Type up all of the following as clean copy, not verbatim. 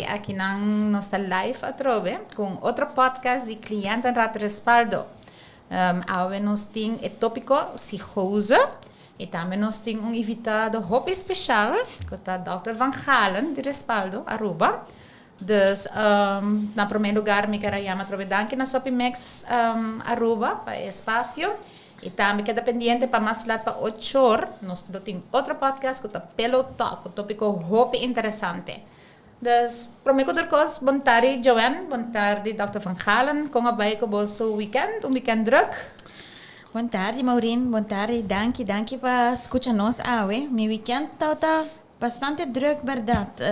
Aki nan nos ta live atrobe ku un otro podcast di Cliëntenraad Respaldo. Awe nos tin e tópiko psicose i tambe nos tin un invitado hopi speshal ku ta Dòkter Van Galen di Respaldo Aruba. Dus na promé lugar mi ker a yama atrobe danki na Sopimex Aruba pa e espasio i tambe keda pendiente pa mas lat pa ochor nos lo tin otro podcast ku ta Pillow Talk ku tópiko hopi interesante. Dus promé ku tur kos bon tardi Joanne, bon tardi Dòkter Van Galen, kon a bai ku boso weekend, un weekend druk? Bon tardi Maureen, bon tardi, danki, danki pa skucha nos awe. Mi weekend tabata bastante druk bèrdat.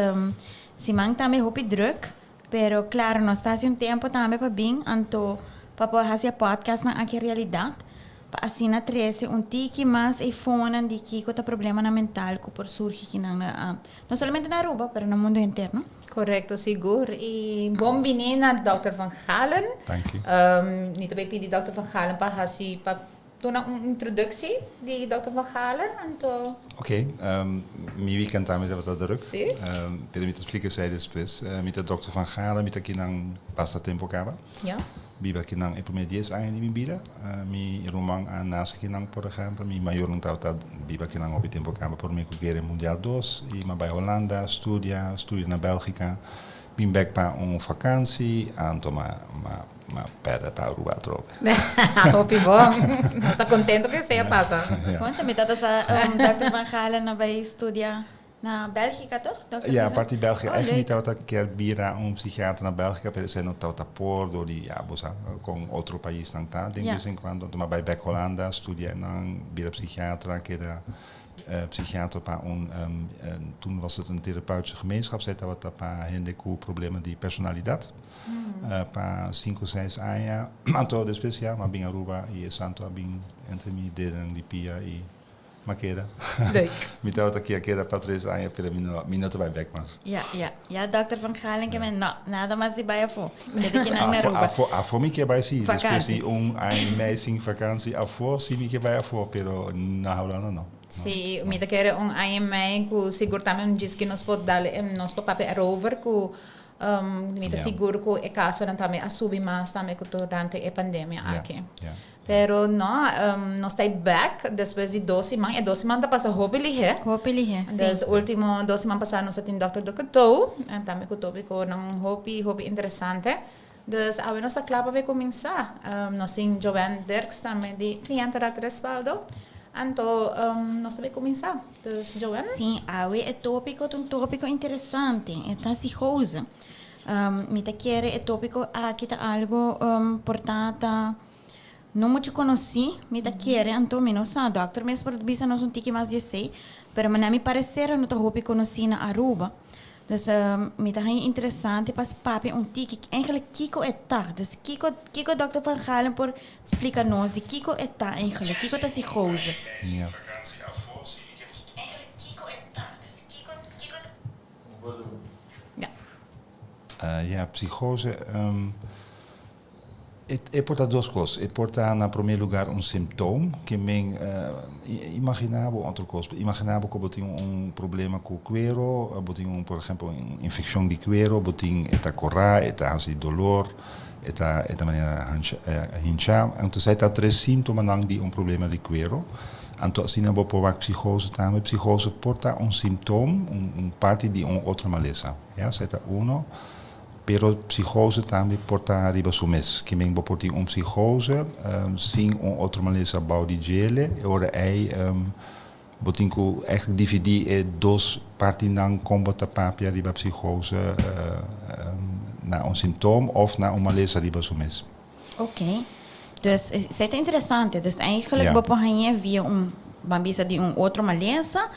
Siman tambe hopi druk, pero klaro nos ta hasi un tempu tambe pa bin anto pa por hasi e podcastnan aki realidat, pa asina trese un tiki mas e fonan di kiko ta problemanan mental ku por surgi kinan na no solamente na Aruba pero na mundo henter no. Korekto sigur i bon bini na Dòkter Van Galen. Danki. Mi ta bay pidi Dòkter Van Galen pa hasi pa duna un introduksie di Dòkter Van Galen anto. Ok, mi weekend tambe tabata druk. Si. Pero mi ta splika esei despues. Mi ta Dòkter Van Galen, mi ta kinan basta tempo kaba. Ja. Biba kinan e prome dies aña di mi bida. Mi ruman a nase kinan, por ehempel. Mi mayornan tabata biba kinan hopi tempo kaba prome ku Guera Mundial dos. I mi a bai Holanda studia, studia na Belgika. Bin bek pa un vakansi, anto mi a mi a perde pa Aruba atrobe. Hopi bon. Nos ta kontento ku esei a pasa. Concha, mi tata sa Dòkter Van Galen a bai studia na Bélgica toch? Dòkter Ja, Van parti Bélgica. Oh, Eigenlijk mi leuk. tabata kier bira un psikiatra na Bélgica, pero esei no tabata por door di, ja, bo sa kon otro paisnan ta den bes en cuando. Anto mi a bai bek Holanda, studia einan, bira psikiatra, keda psikiatra pa un, toen was het een therapeutische gemeenschap, esei tabata pa hende ku problema di personalidad. Pa sinku seis aña. Anto despues ya mi a bin Aruba y e santo a bin entre mi dedenan di pia y mi a keda. Leuk. Mi tabata kier keda pa 3 aña pero mi no ta bai bek mas. Ja, ja. Ja, Dòkter Van Galen ke men no, nada mas di bai afó. Keda kinan na Afó, Aruba. afó, afó mi kier bai si. Despues Vakantie. di un aña y mei sin vakantie afó si mi kier bai afó pero na Hulanda no. Sí, mi ta kere un aña y mei ku sigur tambe un djis ku nos por dal nos por papia erover ku mi ta sigur ku e kasonan tambe a subi mas tambe ku durante e pandemia aki. Pero no, nos ta bek despues di 2 siman. E 2 siman ta pasa hopi lihé. Hopi lihé, si. Dus último 2 siman pasá nos a tin Dòkter Ducato, tambe ku tópikonan hopi, hopi interesante. Dus awe nos ta kla pa kuminsá. Nos tin Joanne Dirks tambe di Cliëntenraad Respaldo. Anto nos ta kuminsá. Dus Joanne? Si, awe e tópiko ta un tópiko interesante. E ta psicose. Mi ta kere e tópiko aki ta algu por ta ta no muchu konosí. Mi ta kere, anto mi no sa, dòkter mes por bisa nos un tiki mas di esei, pero na mi pareser no ta hopi konosí na Aruba. Dus mi ta haña interesante pa papia un tiki, eigenlijk kiko e ta. Dus kiko Dòkter Van Galen por splika nos di kiko e ta eigenlijk, kiko ta psicose? Eigenlijk kiko e ta. Dus kiko Ja, psicose e por ta dos kos. E por ta na promé lugá un síntoma ke men imaginá bo otro kos. Imaginá bo ku bo tin un problema ku kueru, bo tin un, por ehèmpel, un infekshon di kueru, bo tin e ta korá, e ta hasi dolor, e ta manera hinchá. Anto esei ta tres síntomanan di un problema di kueru. Anto asina bo por wak psicose tambe. Psicose por ta un síntoma, un parti di un otro malesa. Ja, esei ta uno. Pero psicose tambe por ta riba su mes. Ke men bo por tin un psicose sin un otro malesa bou di djele. E ora ei bo tin ku eigenlijk dividí e dos partinan kon bo ta papia riba psicose na un síntoma òf na un malesa riba su mes. Ok. Dus esei ta interesante. Dus eigenlijk bo por hañ'é via un ban bisa di un otro malesa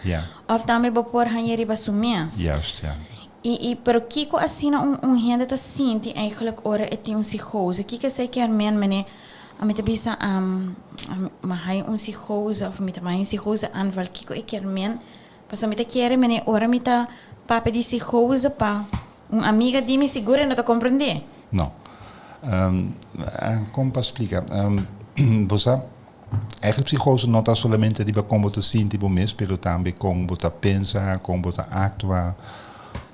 òf tambe bo por hañ'é riba su mes. Juist, ja. I pero kiko asina un hende ta sinti eigenlijk ora e tin un psicose? Kiko esei kier men mene mi ta bisa mi haña un psicose òf mi ta haña un psicose aanval? Kiko e kier men? Pasobra mi ta kere mene ora mi ta papia di psicose pa un amiga di mi sigur e no ta komprendé. No. Kon pa splika? Bo sa, eigenlijk psicose no ta solamente riba kon bo ta sinti bo mes, pero tambe kon bo ta pensa, kon bo ta aktua,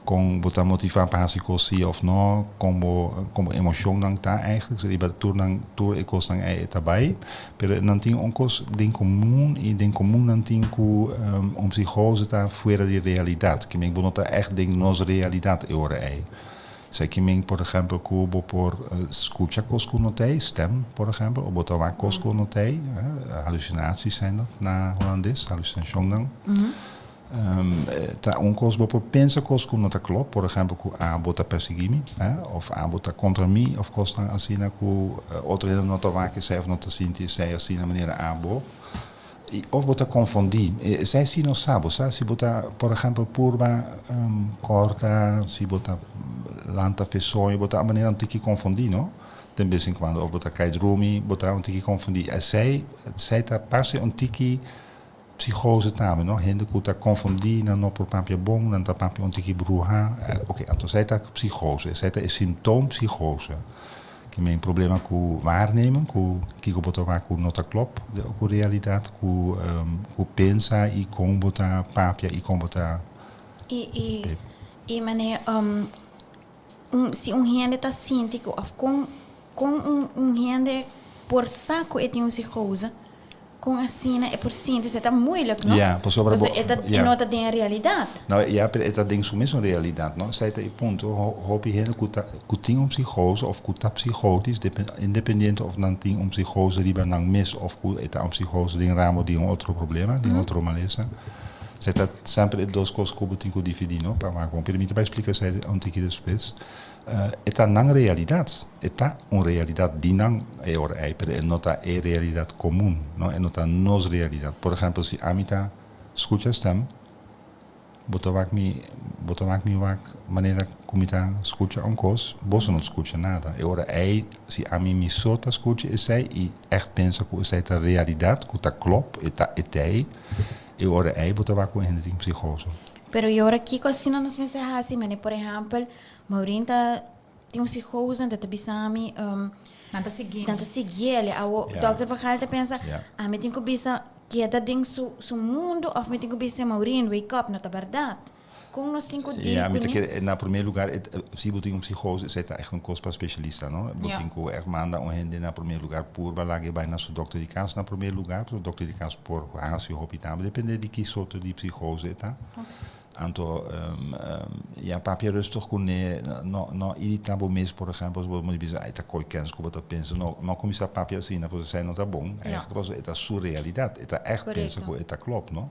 Kon bo ta motivá pa hasi kos si òf no, kon bo kon bo emoshonnan ta eigenlijk, riba tur nan tur e kosnan ei e ta bai. Pero nan tin un kos den komun i den komun nan tin ku un psicose ta fuera di realidat, ke men bo no ta ègt den nos realidat e ora ei. Esaki men por ehèmpel ku bo por skucha kos ku no ta ei, stèm por ehèmpel, òf bo ta wak kos ku no ta ei, halusinasies zijn dat na hulandes, halusinashonnan. Ta un kos bo por pensa kos ku no ta klòp, por ehèmpel ku abo ta persiguí mi, òf abo ta kontra mi òf kosnan asina ku otro hende no ta wak esei òf no ta sinti esei asina manera abo. I òf bo ta konfundí. Esei si no sa. Bo sa si bo ta por ehèmpel purba kòrta, si bo ta lanta fe soño, bo ta manera un tiki konfundí, no? Den bes en kuando òf bo ta kai drumi, bo ta un tiki konfundí. Esei, esei ta parse un tiki psicose tambe, no? Hende ku ta konfundí, nan no por papia bon, nan ta papia un tiki bruhá. Oké, anto esei ta psicose, esei ta e simptoom psicose. Ki men problema ku waarnemen, ku kiko bo ta wak ku no ta klòp ku realidat, ku ku pensa i kon bo ta papia i kon bo ta. I i i manera un si un hende ta sinti ku òf kon kon un un hende por sa ku e tin un psicose? Kon asina e por sinti esei ta moeilijk, no? Ja, pasobra bo, Pasobra e ta, e ja. no ta den e realidat. No, ja, pero e ta den su mesun realidat, no? Esei ta e punto. Hopi hende ku ta, ku tin un psicose of ku ta psicotisch, independiente of nan tin un psicose riba nan mes of ku e ta un psicose den ramo di un otro problema, di un otro malesa. Esei ta semper e dos kos ku bo tin ku dividí, no? Pa wak bon. Pero mi ta bai splika esei un tiki despues. E ta nan realidat. E ta un realidat di nan e ora ei, pero e no ta e realidat komun, no? E no ta nos realidat. Por ehèmpel, si ami ta skucha stèm, bo ta wak mi, bo ta wak mi wak manera ku mi ta skucha un kos, boso no ta skucha nada. E ora ei, si ami mi so ta skucha esei i ègt pensa ku esei ta realidat, ku ta klòp, e ta e tei, e ora ei bo ta wak ku un hende tin psigoso. Pero e ora kiko asina nos mester hasi? Mane, por ehèmpel, Maureen ta tin un psicose en ta bisa mi Nan ta sigui. Nan ta siguiele. Awo dokter Van Gaal ta pensa, ami tin ku bisa keda den su su mundo of mi tin ku bisa Maureen wake up, no ta bèrdat. Kon nos tin ku deal Ja, mi ta kuné? kere na primer lugar si bo tin un psicose esei ta ègt un kos pa spesialista no. Bo tin ku ègt manda un hende na primer lugar purba laga e bai na su dokter di kas na primer lugar, pasobra dokter di kas por hasi hopi tambe depende di ki sorto di psicose e ta. Anto ya papia rustig kuné, no no irita bo mes por ehempel si bo ta bisa ai ta koi kens ku bo ta pensa, no no kuminsá papia asina pasobra esei no ta bon, eigenlijk pasobra e ta su realidat, e ta ègt pensa ku e ta klòp no.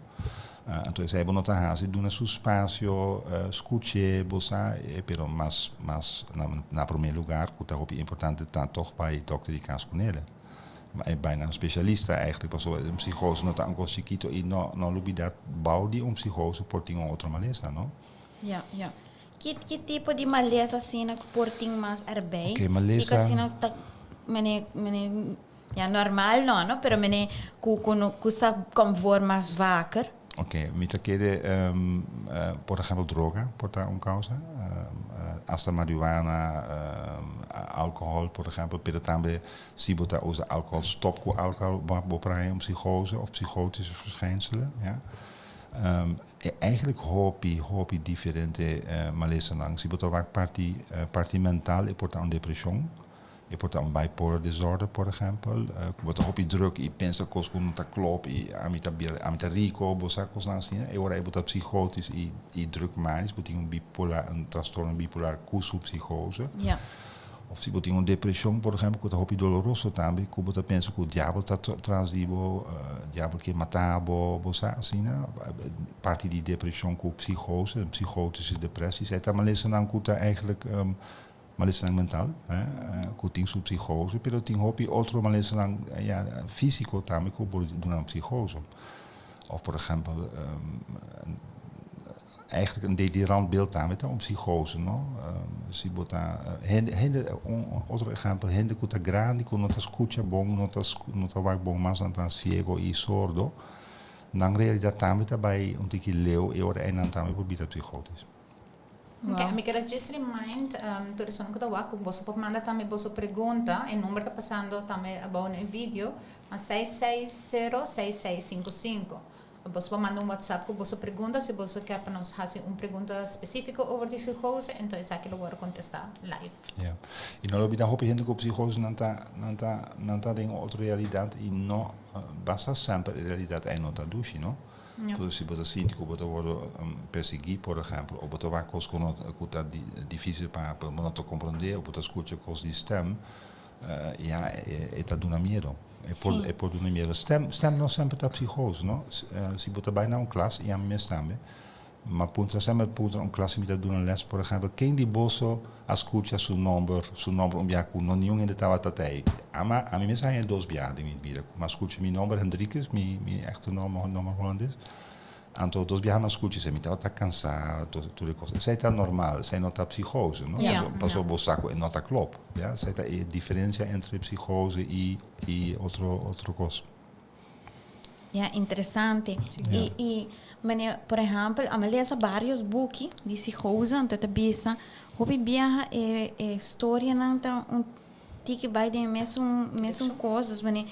Anto esei bo no ta hasi, duna su spasio, skuch'é bo sa, pero mas mas na promé lugar ku ta hopi importante ta tòg bai dòkter di kas kunele. E bai na un specialista eigenlijk pasobra un psicose no ta un cos chikito y no no lubida bao di un psicose por tin un otro malesa no. Ja, ja. Ki ki tipo di malesa asina cu por tin mas erbij? Ok, malesa. Kiko asina ta mene mene ja normal no no pero mene cu cu no cu sa kom voor mas vaker. Ok, mi ta kere por ehempel droga por ta un causa, hasta marihuana, alcohol por ehempel, pero tambe si bo ta usa alcohol stop cu alcohol bo por haña un psicose of psicotische verschijnselen, ja. Eigenlijk hopi hopi diferente malesanan. Si bo ta wak parti parti mental e por ta un depresion. E por ta un bipolar disorder, por ehempel, ku bo ta hopi druk i pensa kos ku no ta klop i ami ta bira, ami ta riko, bo sa kosnan asina. E ora ei bo ta psigotis i i druk manis, bo tin un bipolar, un trastorno bipolar ku su psigose. Of si bo tin un depresion, por ehempel, ku ta hopi doloroso tambe, ku bo ta pensa ku diabel ta tras di bo, diabel ke mata bo, bo sa asina. Parti di depresion ku psigose, psigotische depressies, e ta malesanan ku ta eigenlijk Malesanan mental, ku tin su psicose, pero tin hopi otro malesanan ya físiko tambe ku por duna un psicose. Of por ehèmpel, eigenlijk een delirant beeld tambe ta un psicose, no? Si bo ta hende, hende, un otro ehèmpel, hende ku ta grandi ku no ta skucha bon, no ta no ta wak bon mas, nan ta siego i sordo, nan realidat tambe ta bai un tiki leu e ora ei nan tambe por bira psicotisch. Ok, mi kere just remind tur esun ku ta wak ku boso por manda tambe boso pregunta. E number ta pasando tambe abou na e video, mas 660 6655. Bo por manda un WhatsApp ku bo pregunta, si bo ke pa nos hasi un pregunta spesífiko over di psikose, anto esaki lo por kontestá live. Ja. I no lubidá, hopi hende ku psikose nan ta den otro realidat i no basta semper e realidat ei no ta dushi, no? Anto, si bo sinti ku bo ta persiguí, por ehèmpel, òf bo ta wak kos ku no ku ta difísil pa no ta komprondé, òf bo ta skucha kos di stem, ja, e ta duna miedu. E por duna miedu. Stem no semper ta psikose, no? Si bo ta bai na un klas, i ami mes tambe, ma puntra semper, puntra un klas mi ta duna les, por ehèmpel, ken di boso a skucha su nòmber un biaha ku no ningun hende tabata ei? Ami mes a dos biaha den mi bida. M'a skucha mi nòmber Hendrikus, mi echte nòmber, nòmber hulandes. Anto dos biaha m'a skucha, si mi tabata kansá, tur kos. Esei ta normal, esei no ta psikose, no? Paso bo sa ku no ta klop, ja? Esei ta e diferensia entre psikose i otro kos. Ja, interesante. I meneer, por ehèmpel, ami a lesa varios buki di psikose, anto ta bisa, hopi biaha e storianan ta un tiki bai den mesun kos, dus meneer,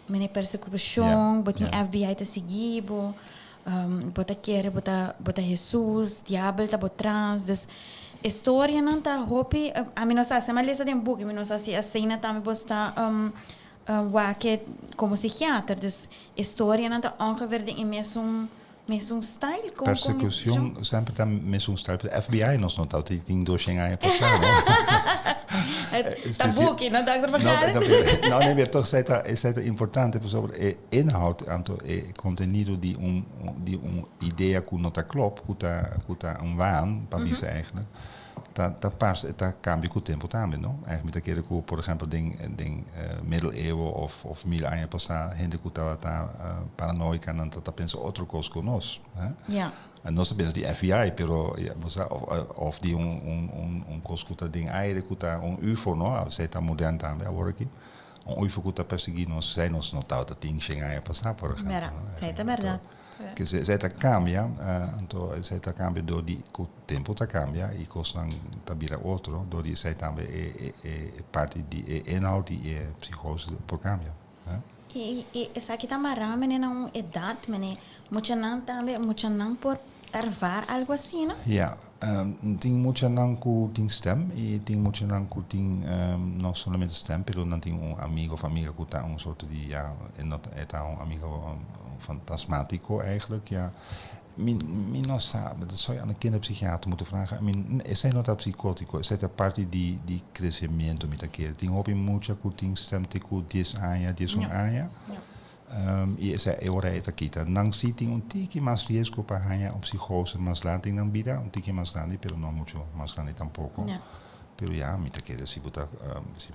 meneer persekushon, bo tin FBI ta sigui bo, bo ta kere bo ta Jesus, diabel ta bo tras, dus e storianan ta hopi, ami no sa, si mi a lesa den buki, mi no sa si asina tambe bo ta wak e komo psikiater, dus e storianan ta ongeveer den e mesun style kon Persekushon semper ta mesun style. FBI nos no ta tin 200 aña pasá, no? Ta buki, no, Dr. Van Galen? No, nee, maar toch esei ta importante pasobra e inhoud, anto e kontenido di un idea ku no ta klop, ku ta un waan, pa bisa eigenlijk, ta pas, ta kambia ku tempu tambe, no? Eigenlijk mi ta kere ku, por ehèmpel, den middeleeuwen of 1000 aña pasá, hende ku tabata paranoiko nan ta pensa otro kos ku nos, hè? En nos ta pensa di FBI, pero ja, of di un kos ku ta den aire, ku ta un UFO, no? Esei ta moderno tambe awor aki. Un UFO ku ta persiguí nos, esei nos no tabata tin 100 aña pasá, por ehèmpel. Bèrdat, no? Esei ta bèrdat. Ku esei ta kambia, anto esei ta kambia dor di ku tempu ta kambia i kosnan ta bira otro, dor di esei tambe e parti di e inhoud di e psikose por kambia, hè? I esaki ta mará meneer na un edat, meneer, muchanan tambe, muchanan por ervaar algo asina, no? Ja, tin muchanan ku tin stem i tin muchanan ku tin no solamente stem, pero nan tin un amigu òf amiga ku ta un sorto di, ja, e no ta, e ta un amigu fantasmátiko eigenlijk, ja. Mi no sa, dat zou je aan een kinderpsychiater moeten vragen. I mean, esei no ta psikótiko, esei ta parti di kresementu, mi ta kere. Tin hopi mucha ku tin stem te ku 10 aña, 11 aña. I esei e ora ei ta kita. Nan sí tin un tiki mas riesgo pa haña un psikose mas laat den nan bida, un tiki mas grandi, pero no mucho mas grandi tampoko. Pero ja, mi ta kere si bo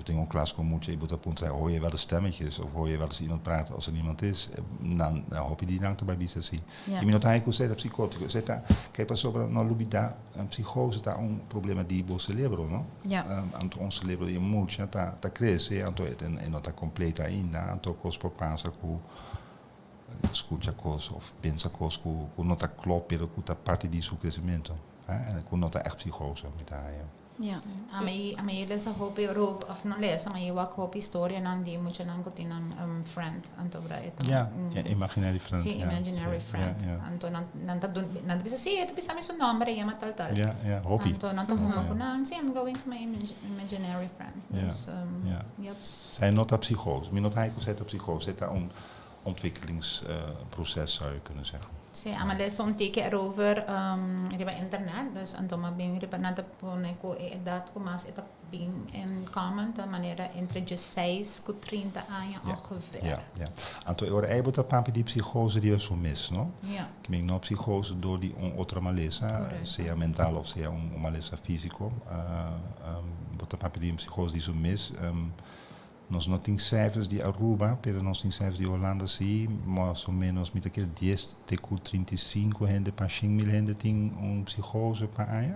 tin un klas ku mucha i bo ta puntra: "Hoor je wel eens stemmetjes of hoor je wel eens iemand praten als er niemand is?" Nan hopi di nan ta bai bisa sí. I mi no ta haña ku esei ta psikótiko. Esei ta, kijk, pasobra no lubidá, un psikose ta un problema di bo selebro, no? Anto un selebro di mucha ta krese, anto e no ta kompleto ainda, anto kos por pasa ku skucha kos òf pensa kos ku no ta klop, pero ku ta parti di su kresementu, hè? Ku no ta ègt psikose, mi ta haña. Ami lesa hopi of no lesa, ma mi wak hopi historianan di muchanan ku tin un friend, anto bra e ta Ja, imaginary friend. Sí, imaginary friend. Anto nan ta bisa, sí, e ta bisa mi su nòmber, e yama tal tal. Ja, hopi. Anto nan ta hunga ku nan, sí, I'm going to my imaginary friend. Dus, yep. Esei no ta psikose. Mi no ta haña ku esei ta psikose. Esei ta un ontwikkelingsproces, zou je kunnen zeggen. Sí, ami a lesa un tiki erover riba internet, dus anto m'a bin riba nan ta pone ku e edat ku mas e ta bin in common ta manera entre 16 ku 30 aña ongeveer. Ja. Anto e ora ei bo ta papia di psikose di su mes, no? Ja. Ke men no psikose dor di un otro malesa, sea mental òf sea un malesa físiko. Bo ta papia di un psikose di su mes. Nos no tin cijfers di Aruba, pero nos tin cijfers di Hulanda sí, mas o menos mi ta kere 10 te ku 35 hende pa 100.000 hende tin un psikose pa aña.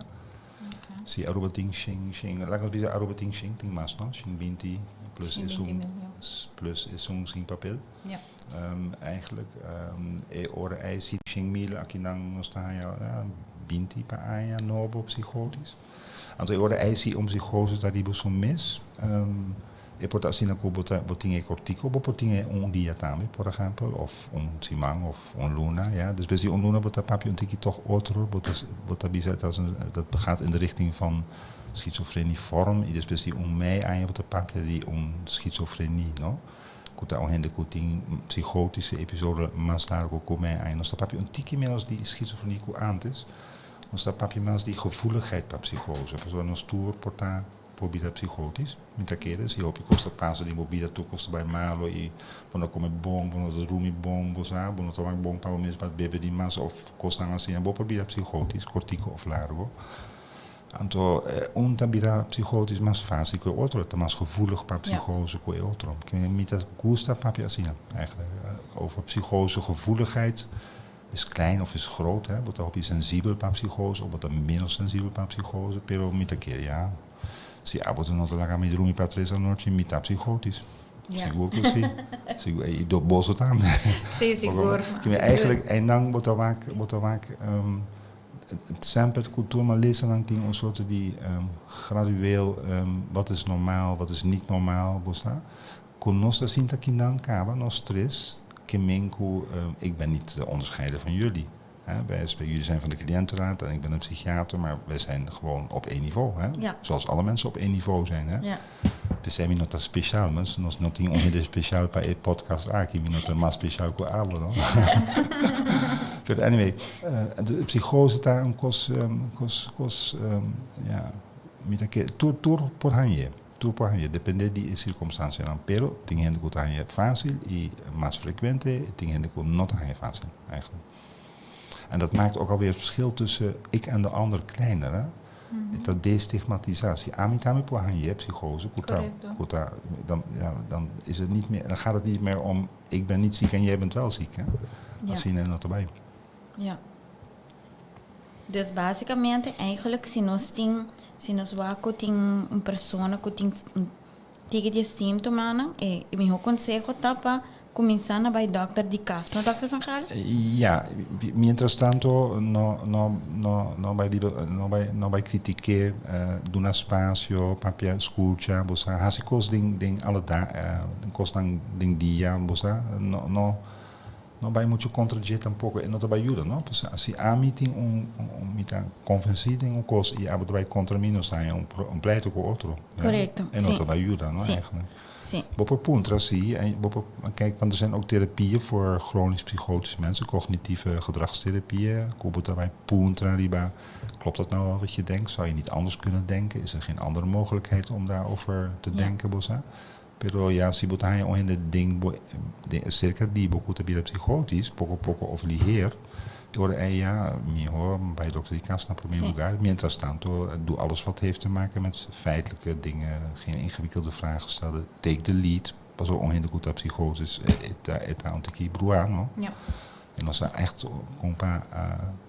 Si Aruba tin 100, laga nos bisa Aruba tin 100, tin mas, no? 120 plus 120 is un mil, ja. Plus is un sin papel. Eigenlijk, e ora ei si 100.000 aki nan nos ta haña, ja, 20 pa aña nobo psikotisch. Anto e ora ei si un psikose ta riba su mes. E por ta asina ku bo ta bo tin e kortiku, bo por tin e un dia tambe, por ehèmpel, òf un siman òf un luna, ya. Despues di un luna bo ta papia un tiki tòg otro, bo ta bo ta bisa dat dat gaat in de richting van schizofreniform i despues di un mei aña bo ta papia di un schizofrenie, no. Ku ta un hende ku tin psigotische episode mas largu ku mei aña. Nos ta papia un tiki ménos di schizofrenie ku ántes, nos ta papia mas di gevoeligheid pa psigose, pasobra nos tur por ta por bira psigotisch. Mi ta kere si hopi kos ta pasa den bo bida tur kos ta bai malo i bo no kome bon, bo no ta drumi bon, bo sa, bo no ta wak bon pa bo mes, bo a bebe di mas òf kosnan asina, bo por bira psigotisch, kortiko òf largo. Anto un ta bira psigotisch mas fácil ku e otro, e ta mas gevoelig pa psigose ku e otro. Mi ta gusta papia asina eigenlijk, over psigose gevoeligheid is klein of is groot, hè. Bo ta hopi sensibel pa psigose of bo ta menos sensibel pa psigose, pero mi ta kere ya, si abo ta no ta laga mi drumi pa tres anochi, mi ta psigotisch. Sigur ku si. Sigur, i do boso tambe. Si, sigur. Kime eigenlijk einan bo ta wak, bo ta wak, semper ku tur malesanan tin un soort di gradueel, wat is normaal, wat is niet normaal, bo sa. Ku nos ta sinta kinan kaba, nos tres, ke men ku ik ben niet te onderscheiden van jullie. Hè, wij jullie zijn van de cliëntenraad en ik ben een psychiater, maar wij zijn gewoon op één niveau. Hè? Ja. Zoals alle mensen op één niveau zijn. Hè? Ja. P'esei mi no ta speciaal, nos, nos no tin un hende speciaal pa e podcast aki, mi no ta mas speciaal ku abo, no? Pero anyway, de psicose ta un kos, kos, kos, ja, mi ta kere, tur, tur por hañ'é. Tur por hañ'é, depende di e sirkumstansianan. Pero tin hende ku ta hañ'é fásil i mas frekuente, tin hende ku no ta hañ'é fásil, eigenlijk. En dat maakt ook alweer het verschil tussen ik en de ander kleiner, hè. Ta destigmatisatie. Ami tambe por hañ'é psicose ku ta, ku ta, dan, ja, dan is het niet meer, dan gaat het niet meer om ik ben niet ziek en jij bent wel ziek, hè. Asina e no ta bai. Ja. Dus básicamente eigenlijk si nos tin, si nos wak ku tin un persona ku tin tiki di e síntomanan, e mihó konseho ta pa kuminsá na bai dòkter di kas, no dòkter Van Gaal? Ja, mientras tanto no no no no bai riba no bai no bai kritik'é, duna spasio, papia, skucha, bo sa hasi kos den den alle da kosnan den dia, bo sa no no No bai muchu kontra dje tampoko, e no ta bai yuda, no? Pasobra si ami tin un, mi ta konvensí den un kos i abo ta bai kontra mi, nos ta haña un un pleito ku otro, ya. Korekto, E no ta bai yuda, no, eigenlijk. Bo por puntra si, en bo por, kijk, want er zijn ook therapieën voor chronisch psychotische mensen, cognitieve gedragstherapieën, ku bo ta bai puntra riba, klopt dat nou wel wat je denkt? Zou je niet anders kunnen denken? Is er geen andere mogelijkheid om daarover te denken, bo sa? Pero ya si bo ta haña un hende den bo serka di bo ku ta bira psigotis poko poko of liher, e ora ei ya mihor bai dokter di kas na prome lugar. Mientras tanto doe alles wat heeft te maken met feitelijke dingen, geen ingewikkelde vragen stellen, take the lead. Pasobra un hende ku ta psigotis e ta e ta un tiki bruá no. E no sa echt kon pa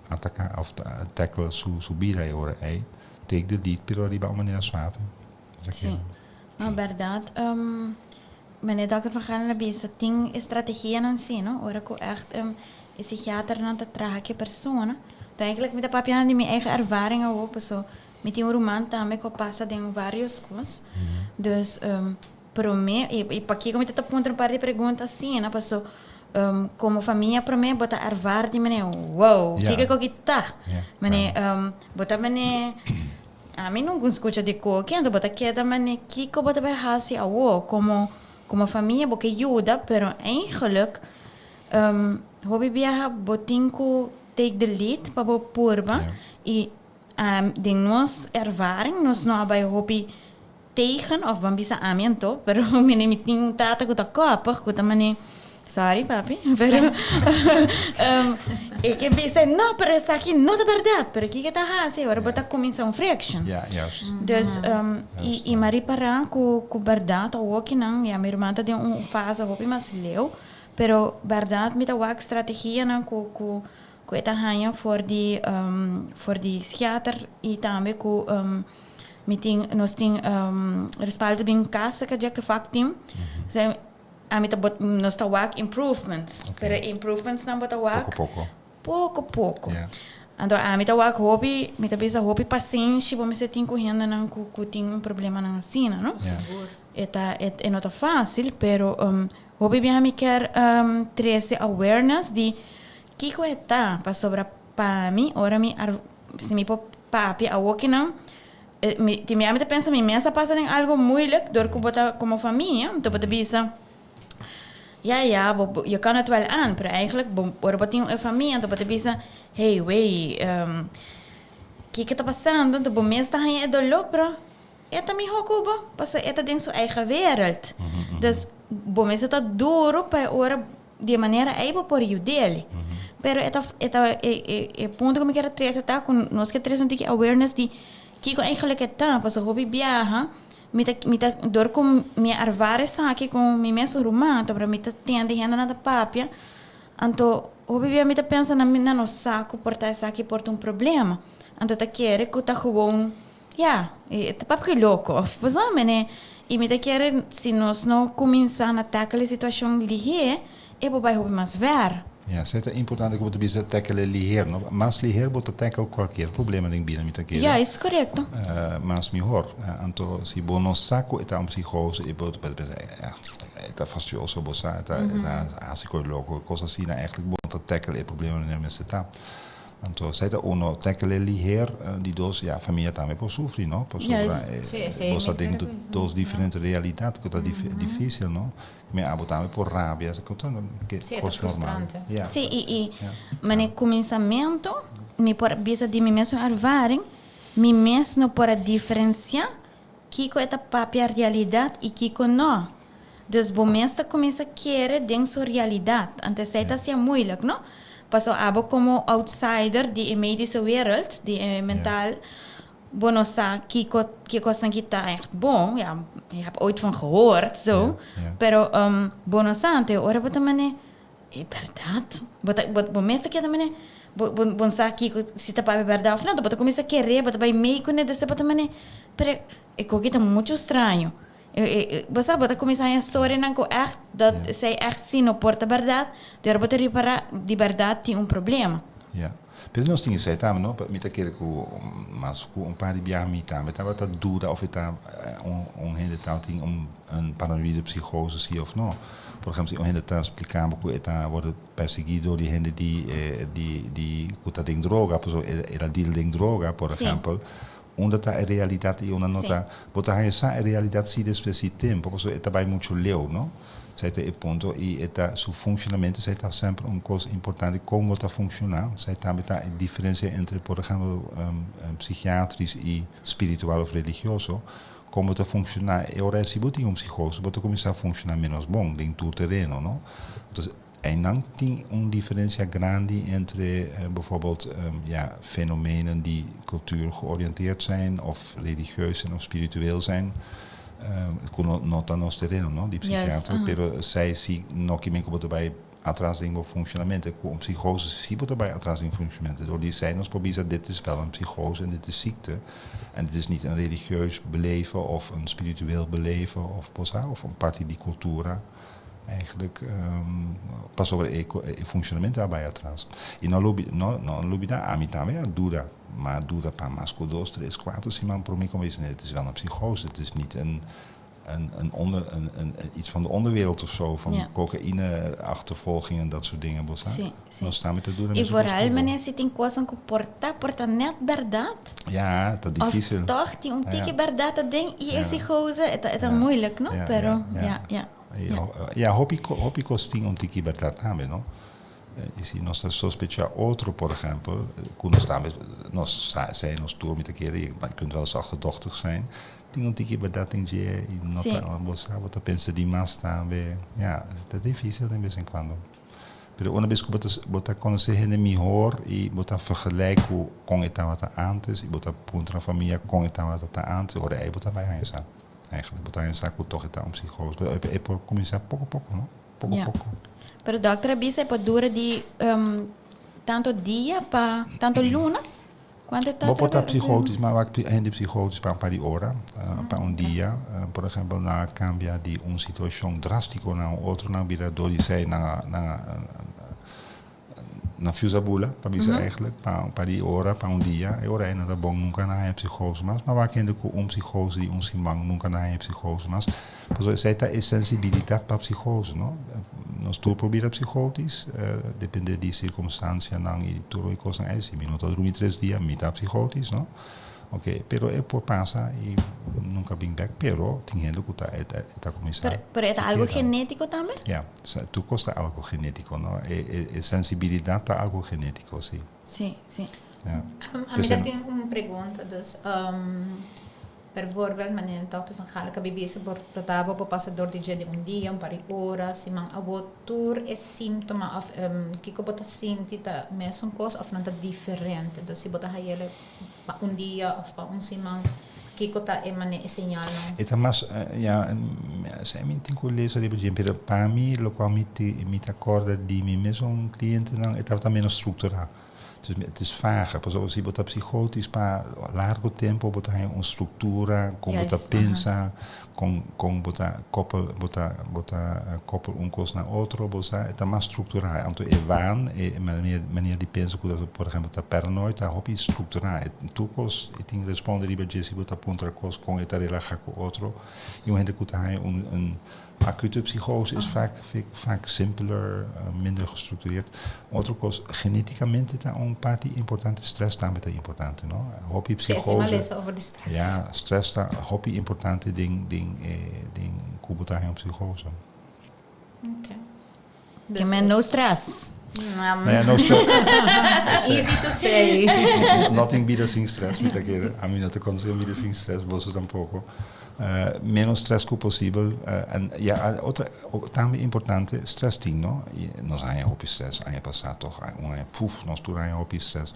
ataka of tackle su su bida e ora ei. Take the lead pero riba un manera suave. Sí. No, bèrdat. Meneer Dòkter Van Galen a bisa tin e strategianan sí, no? Ora ku ègt e psikiaternan ta traha ku e persona. Enton eigenlijk mi ta papia di mi eigen ervaring awor, paso mi tin un ruman tambe ku a pasa den varios kos. Dus promé, i pakiko mi ta ta puntra un par di pregunta asina, paso komo famia promé bo ta ervaar di manera, wow, kiko ku ta? Manera bo ta manera. Ami nunca un scucha di koki, anto bo ta keda mane kico bo ta bay haci awo, como como famia bo ke yuda, pero eigenlijk hopi biaha bo tin cu take the lead pa bo purba y den nos ervaring nos no a bay hopi tegen of ban bisa ami anto, pero mene mi tin un tata cu ta koppig cu ta mane Sorry papi, pero e ke bisa no, pero esaki no ta berdad, pero kiko ta hasi ora bo ta kuminsá un friction. Ja, juist. Dus i i mi a ripará ku ku bèrdat awokinan, ya mi ruman ta den un fase hopi mas leu, pero bèrdat mi ta wak strategianan ku ku ku e ta haña for di for di psikiater i tambe ku mi tin nos tin respaldo den kas ka dje ke vakteam. Ami ta bot nos ta wak improvements, pero e improvementsnan bo ta wak Poko poko. poko poko. Ja. Anto ami ta wak hopi, mi ta bisa hopi pasenshi bo mester tin ku hendenan ku ku tin un problemanan asina, no? Sigur. E ta e e no ta fásil, pero hopi biaha mi kier trese awareness di kiko e ta, pasobra pa mi ora mi ar si mi por papia awokinan mi tin biaha mi ta pensa mi mes a pasa den algo moeilijk dor ku bo ta komo famia, anto bo ta bisa. Ja, ja, bo, bo, je kan het wel aan, pero eigenlijk, bo, ora bo tin un famia, anto bo ta bisa, hey, wey, um, kiko ta pasando? Anto bo mes ta haña e doló, pero e ta mihó ku bo, pasobra e ta den su eigen wereld. Dus, bo mester ta duro pa e ora di e manera ei bo por yud'el. Pero e ta, e ta, e, e, e punto ku mi kier a trese ta ku nos ke trese un tiki awareness di kiko eigenlijk e ta, pasobra hopi biaha Mi ta mi ta dor ku mi a arvar esaki ku mi mes ruman anto mi ta tende hendenan ta papia anto hopi bia mi ta pensa nan nan no sa ku por ta esaki por ta un problema anto ta kere ku ta gewoon ya e ta papia ku e loko of bo sa mene i mi ta kere si nos no kuminsá na tackle e situashon lihé e por bai hopi mas ver. Ja, esei ta importante ku bo ta bisa tackle e liher, no? Mas liher bo ta tackle kualkier problema den bida, mi ta kere. Ja, es korekto. Mas mihor. Anto si bo no sa ku e ta un psicose i bo ta pensa, e ta fastioso, bo sa, e ta e ta hasi kos loko, kos asina, eigentlik bo no ta tackle e problema manera mester ta. Anto esei ta uno, tackle e liher, di dos, ja, famia tambe por sufri, no? Pasobra bo sa den dos diferente realidat ku ta dificil, no? Mi abo tambe por rabia, esaki ta Sí, e ta kos normal. frustrante. Ja. Sí, i i manera kuminsamentu mi por bisa di mi mesun ervaring, mi mes no por a diferensiá kiko e ta papia realidat i kiko no. Dus bo mes ta kuminsá kere den su realidat. Anto esei ta hasié moeilijk, no? Pasobra abo komo outsider di e medische wereld, di e mental, Bo no sa kiko ki kosnan ki ta echt bon, ja, je hebt ooit van gehoord, zo. Pero bo no sa, anto e ora bo ta mane, e bèrdat? Bo ta, bo, bo mes ta keda mane, bo, bo, bo no sa kiko, si ta papia bèrdat òf no, anto bo ta kuminsá kere, bo ta bai mei kuné, despues bo ta mane, pero e koki ta muchu straño. E, e, e, bo sa, bo ta kuminsá haña storianan ku ègt, dat esei ègt si no por ta bèrdat, di ora bo ta ripará di bèrdat tin un problema. Ja. Pero nos tin esei tambe, no? Mi ta kere ku mas ku un par di biaha mi tambe tabata duda of e ta un un hende tabatin un un paranoïde psicose si of no. Por ehempel, si un hende ta spliká bo ku e ta wòrdu persiguí dor di hende di di di ku ta den droga, pasobra e el a deal den droga, por ehempel, unda ta e realidat i unda no ta. Bo ta haña sa e realidat si despues di tempu, pasobra e ta bai muchu leu, no? Esei ta e punto i e ta su funshonamentu, esei ta semper un kos importante kon bo ta funshoná. Esei tambe ta e diferensia entre por ehèmpel psikiatris i spiritual òf religioso, kon bo ta funshoná. E ora si bo tin un psikose bo ta kuminsá funshoná ménos bon den tur tereno, no? Entonces einan tin un diferensia grandi entre bijvoorbeeld ja fenomenen die cultuur georiënteerd zijn of religieus zijn of spiritueel zijn. Ku no no ta nos tereno no di psikiater pero esei si no kimen ku bo ta bai atras den bo funshonamento ku un psikose si bo ta bai atras den funshonamento dor di esei nos por bisa dit is wel een psikose en dit is ziekte en dit is niet een religieus beleven of een spiritueel beleven of bo sa of een parti di kultura eigenlijk pasobra e funshonamento a bai atras i no lubi no no lubida ami tambe a duda. Ma dura pa mas ku dos, tres, kuater siman promé ku mi bisa, nee, dit is wel een psychose, dit is niet een, een, een onder, een, een, iets van de onderwereld of zo, van Ja. cocaïne-achtervolging en dat soort dingen. Bo sa? Sí, sí. Nos ta met ta dura I mesun kos vooral ku bo. meneer si tin kosnan ku por ta, por ta nèt bèrdat. Ja, ta Of difícil. tòg tin un tiki Ja. bèrdat aden i e Ja. psychose, e ta, e ta Ja. moeilijk, no? Ja, Pero, ja, ja, ja. ja, ja. Ja, hopi, hopi kos tin un tiki bèrdat tambe, no? I si nos ta sospecha otro, por ehempel, ku nos tambe, nos sa esei nos tur mi ta kere, je kunt wel eens achterdochtig zijn, tin un tiki bèrdat den dje i no ta, bo sa, bo ta pensa di mas tambe. Ja, ta dificil den bes en cuando. Pero una bes ku bo ta, bo ta konosé hende mihor i bo ta vergelijk ku kon e tabata antes i bo ta puntra famia kon e tabata ta antes, ora ei bo ta bai haña sa. Eigenlijk bo ta haña sa ku tòg e ta un psicose. Pero e por kuminsá poko poko, no? Poko poko. Pero dokter a bisa e por dura di tanto dia pa tanto luna? Cuanto ta Bo por ta dura? psicotisch, maar wak hende psicotisch pa un par di ora, pa un dia. Por ehempel, nan a cambia di un situacion drastico na un otro, nan a bira dor di esey, nan a, nan a, Nan fuse a bula, pa bisa eigenlijk, pa un par di ora, pa un dia. E ora ei nan ta bon, nunka nan haña psicose mas. Ma wak hende ku un psicose di un siman, nunka nan haña psicose mas. Pasobra esei ta e sensibilidat pa psicose, no? Nos tur por bira psicotis, depende di sirkumstansianan i tur e kosnan ei. Si mi no ta drumi 3 dia, mi ta psicotis, no? Ok, pero e por pasa i nunka bin bèk, pero tin hende ku ta e ta kuminsá. Pero e ta algo genétiko tambe? Ja, tur kos ta algo genétiko, no? E sensibilidat ta algo genétiko, si. Ja. Ami tin un pregunta, dus bijvoorbeeld, meneer Dr. Van Gaal, ku bisa por trataba por pasa dor di di un dia, un par di ora, siman, awor tur e síntoma òf kiko bo ta sinti ta mesun kos òf nan ta diferente? Dus si bo ta hayele pa un dia òf pa un siman, kiko ta e mane e señal, no? E ta mas, ja, esei mi tin ku lesa riba dje, pero pa mi, lokual mi ta kòrda di mi mesun klientenan, e tabata menos strukturá. Dus het is vager. Pasobra si bo ta psicotisch pa largo tempu, bo ta haña un struktura, kon bo ta pensa, kon bo ta koppel un kos na otro, bo sa, e ta mas strukturá. Anto e waan, e manier di pensa ku por ehèmpel ta paranoid, ta hopi strukturá. Tur kos e tin responde riba dje si bo ta puntra kos kon e ta relahá ku otro. I un hende ku ta haña un acute psychose is vaak simpeler, minder gestructureerd. Otro kos, geneticamente ta un parti importante, stress tambe ta importante, no? Hopi psychose. Si, over di stress. Ja, stress ta hopi importante den ku bo ta haña un psychose. Ke men no stress. Nou ja, no stress. Easy to say. No tin bida sin stress, mi ta kere. Ami no ta konosé un bida sin stress, boso tampoko. Menos stress ku posibel. En ja, otro, tambe importante, stress tin, no? I nos haña hopi stress aña pasá toch, un aña, puf, nos tur haña hopi stress.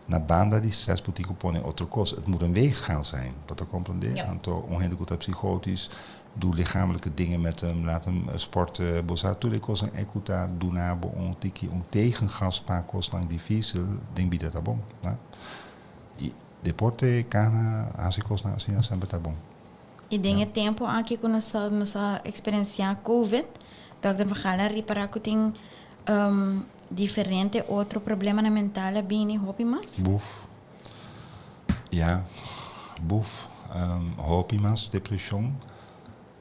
Na banda di stress bo tin ku pone otro kos. Het moet een weegschaal zijn, bo ta komprondé? Anto un hende ku ta psicotisch, doe lichamelijke dingen met hem, laat hem sporten, bo sa tur e kosnan ei ku ta duna bo un tiki un tegengas pa kosnan difísil den bida ta bon, no? I deporte, kana, hasi kosnan asina semper ta bon. I den e tempu aki ku nos a eksperensiá COVID, Dr. Van Gaal a ripará ku tin diferente otro problemanan mental a bini hopi mas? Buf. Ja, buf. Hopi mas depreshon.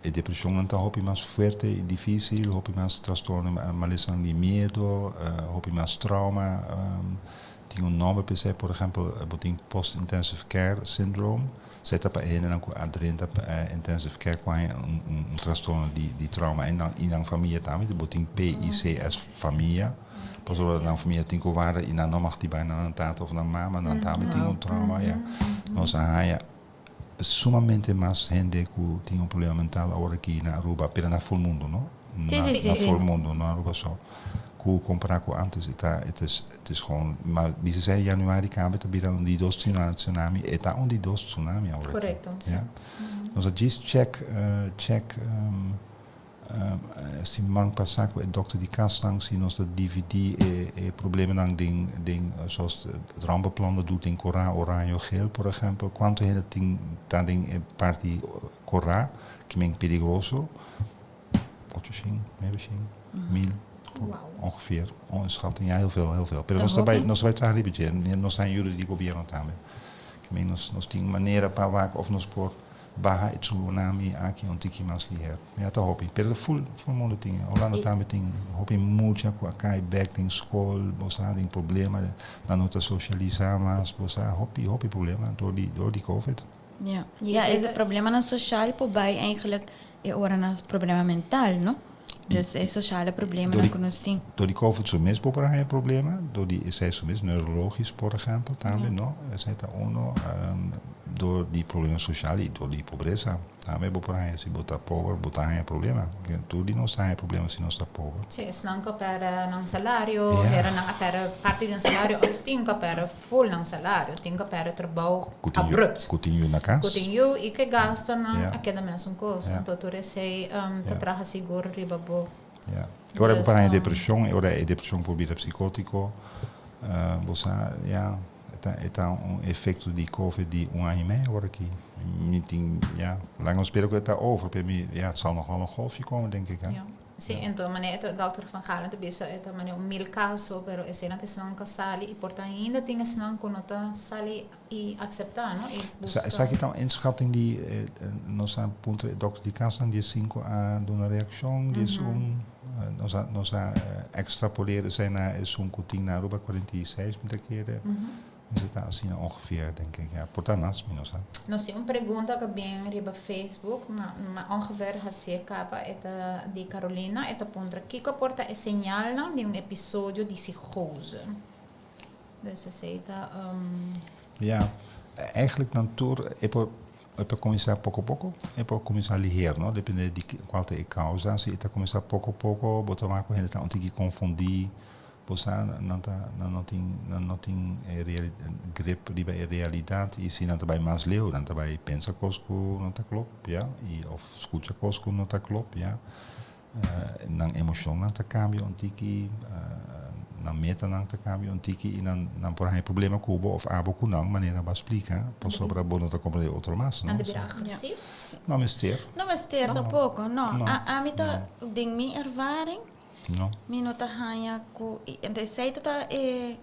E depreshon ta hopi mas fuerte i difísil, hopi mas trastorno, malesa di miedu, hopi mas trauma. Tin un nòmber p'esei, por ehèmpel, bo tin post-intensive care syndrome. Esei ta pa hendenan ku a drenta intensive care ku un trastorno di trauma i nan famia tambe. Bo tin PICS famia. Pasobra nan famia tin ku warda i nan no mag di bai na nan tata òf nan mama, nan tambe tin un trauma, ja. Nos a haña sumamente mas hende ku tin un problema mental awor aki na Aruba, pero na full mundu, no? Na full mundu, no Aruba so. Ku kompará ku antes, het is gewoon, maar bisa sei januari kaba ta bira un di dos tsunami, e ta un di dos tsunami awor aki. Korekto, si. Ja. Nos a just check siman pasá ku e dòkter di kasnan si nos ta dividí e problemanan den zoals het rampenplan dat doet in kòrá, oranje, geel, por ehèmpel. Kuantu hende tin ta den e parti kòrá, ke men peligroso? 800, 900, 1000 ongeveer. Een schatting, ja, heel veel, heel veel. Pero nos ta bai, nos ta bai traha riba dje. Nos ta ayuda di gobièrnu tambe. Ke men nos tin manera pa wak òf nos por baha e tsunami aki un tiki mas liher. Ja, ta hopi. Pero full mundo tin. Holanda tambe tin hopi mucha ku a kai bèk den skol, bo sa, den problema, nan no ta sosialisá mas, bo sa, hopi, hopi problema dor di COVID. Ja, e problemanan sosial por bai eigenlijk e ora na problema mental, no? Dus e sosiale problemanan ku nos tin. Dor di COVID su mes por haña problema, dor di esei su mes neurologisch, por ehèmpel, tambe, no? Esei ta uno, dor di problema sosial i dor di pobresa. Tambe bo por haña si bo ta pober, bo ta haña problema. Tur di nos ta haña problema si nos ta pober. Si, esnan ku a pèrdè nan salario, hendenan a pèrdè parti di nan salario òf tin ku a pèrdè full nan salario, tin ku a pèrdè trabou abrupt. Ku tin yu na kas. Ku tin yu i ku e gastonan a keda mesun kos. Anto tur esei ta traha sigur riba bo. Ja. Ora bo por haña depreshon, ora e depreshon por bira psikótiko, bo sa, ja, e ta un efekto di COVID di un aña i mei awor aki. Mi tin, ja, laga nos spera ku e ta over, pero mi, ja, het zal nog wel een golfje komen, denk ik, hè. Ja. Si, anto manera Dr. Van Galen ta bisa, e ta manera un 1000 caso, pero esey nan ta esnan cu sali y por ta ainda tin esnan cu no ta sali y acepta, no? Y busca. Esaki ta un inschatting di nos a puntra dokter di cas nan 15 a duna reaccion, 11, nos a extrapoleer esey na esun cu tin na Aruba 46, mi ta kere. Dus het asina ongeveer, denk ik. Ja, por ta mas, mi no sa. Nos tin un pregunta cu bin riba Facebook, ma ongeveer haci caba, e ta di Carolina, e ta puntra: "Kico por ta e señal di un episodio di psicose?" Dus esey ta Ja, eigenlijk dan tur, e por cuminsa poco poco, e por cuminsa liher, no? Depende di cual ta e causa. Si e cuminsa poco poco, bo ta mira cu hende ta un tiki confundi, bo sa, nan no tin grip riba e realidad y si nan ta bay mas leu, nan ta bay pensa cos cu no ta klopt, ja, y of scucha cos cu no ta klopt, ja. Nan emocion nan ta cambia un tiki, nan meta nan ta cambia un tiki y nan por haya problema cu bo of abo cu nan, manera bo a splica, pasobra bo no ta comprende otro mas, no? Nan ta bira agresivo. No mester. No mester tampoco, no. No. Ami ta, den mi ervaring, No. mi no ta haya cu, anto esey ta e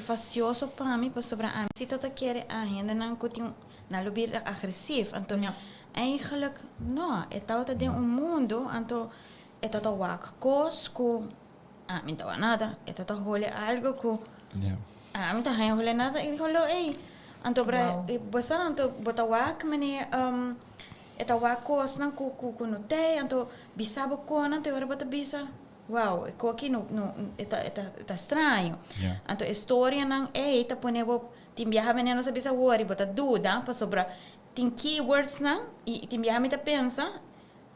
fastioso pa mi, pasobra ami si ta kere a hende nan cu tin nan lo bira agresivo. Anto eigenlijk no, e ta den un mundo, anto e ta wak cos cu ami no ta nada, e ta hole algo cu ami ta haya hole nada, e hole ei. Anto bra, bo sa, anto bo ta wak mane e ta wak cos nan cu no te, anto bisa bo con, anto ora bo ta bisa: "Wow, e cos aki no, no e ta straño." Anto e storia nan ei ta pone bo tin biaha mane no sa bisa worry, bo ta duda pasobra tin keywords nan y tin biaha mi ta pensa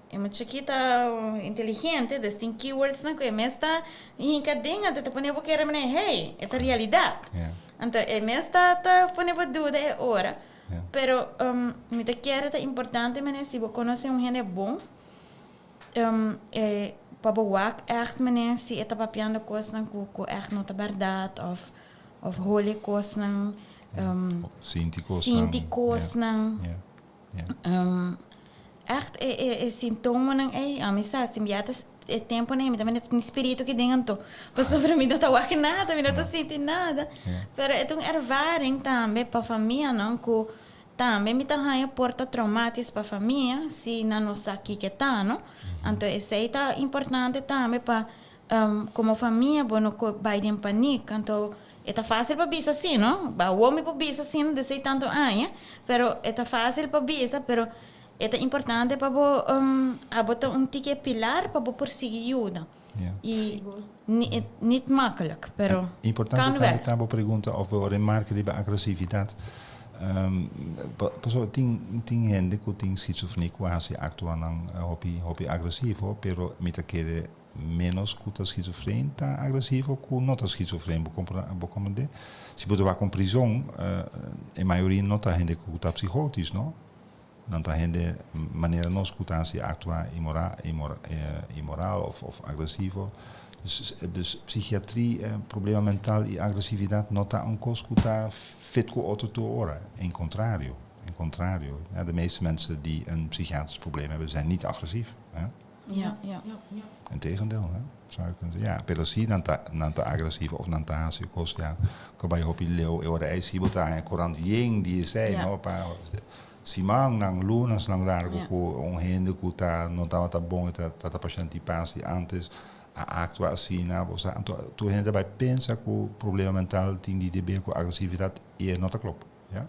e mucha aki ta inteligente, dus tin keywords nan cu e mes ta hinca den, anto ta pone bo kere mane: "Hey, e ta realidad." Anto e mes ta pone bo duda e ora. Pero mi ta kere ta importante mane si bo conoce un hende bon, pa bo wak echt mane si e ta papiando cosnan cu echt no ta berdad of hole cosnan, Sinti cosnan. Sinti cosnan. Echt e sintomanan ei, ami sa, tin biaha e tempo nei, mi tambe tin spirito ki den anto. Pasobra mi no ta wak nada, mi no ta sinti nada. Pero e ta un ervaring tambe pa famianan cu tambe mi ta haya por ta traumatisch pa famia si nan no sa kiko ta, no? Anto esey ta importante tambe pa como famia bo no bay den paniek. Anto e ta facil pa bisa asina, no? Ba mi por bisa asina desde tanto aña, pero e ta facil pa bisa, pero e ta importante pa bo abo ta un tiki pilar pa bo por sigui yuda. Y niet makkelijk, pero Importante kan tambe wel. Ta bo pregunta of bo remarke riba agresividad. Paso tin hende cu tin schizofrenia cu hasi actua nan hopi hopi agresivo, pero mi ta kere menos cu ta schizofren ta agresivo cu no ta schizofren, bo comprende? Si bo ta cu prison, e mayoria no ta hende cu ta psychotisch, no? Nan ta hende manera nos cu ta hasi actua immoral of agresivo. Dus psychiatrie, problema mental y agresividad no ta un cos cu ta fit cu otro tur ora. In contrario. In contrario. Ja, de meeste mensen die een psychiatrisch probleem hebben, zijn niet agressief. Hè? Integendeel, hè? Zou je kunnen zeggen. Ja, pero si nan ta agresivo of nan ta hasi cos, ja, cu bay hopi leu e ora ei si bo ta courant yen di esey, no, pa siman nan lunas lang largo cu un hende cu ta no tabata bon, ta patiënt di pas di antes a actua asina, bo sa, anto tur hende bay pensa cu problema mental tin di haber cu agresividad y e no ta klopt, ja?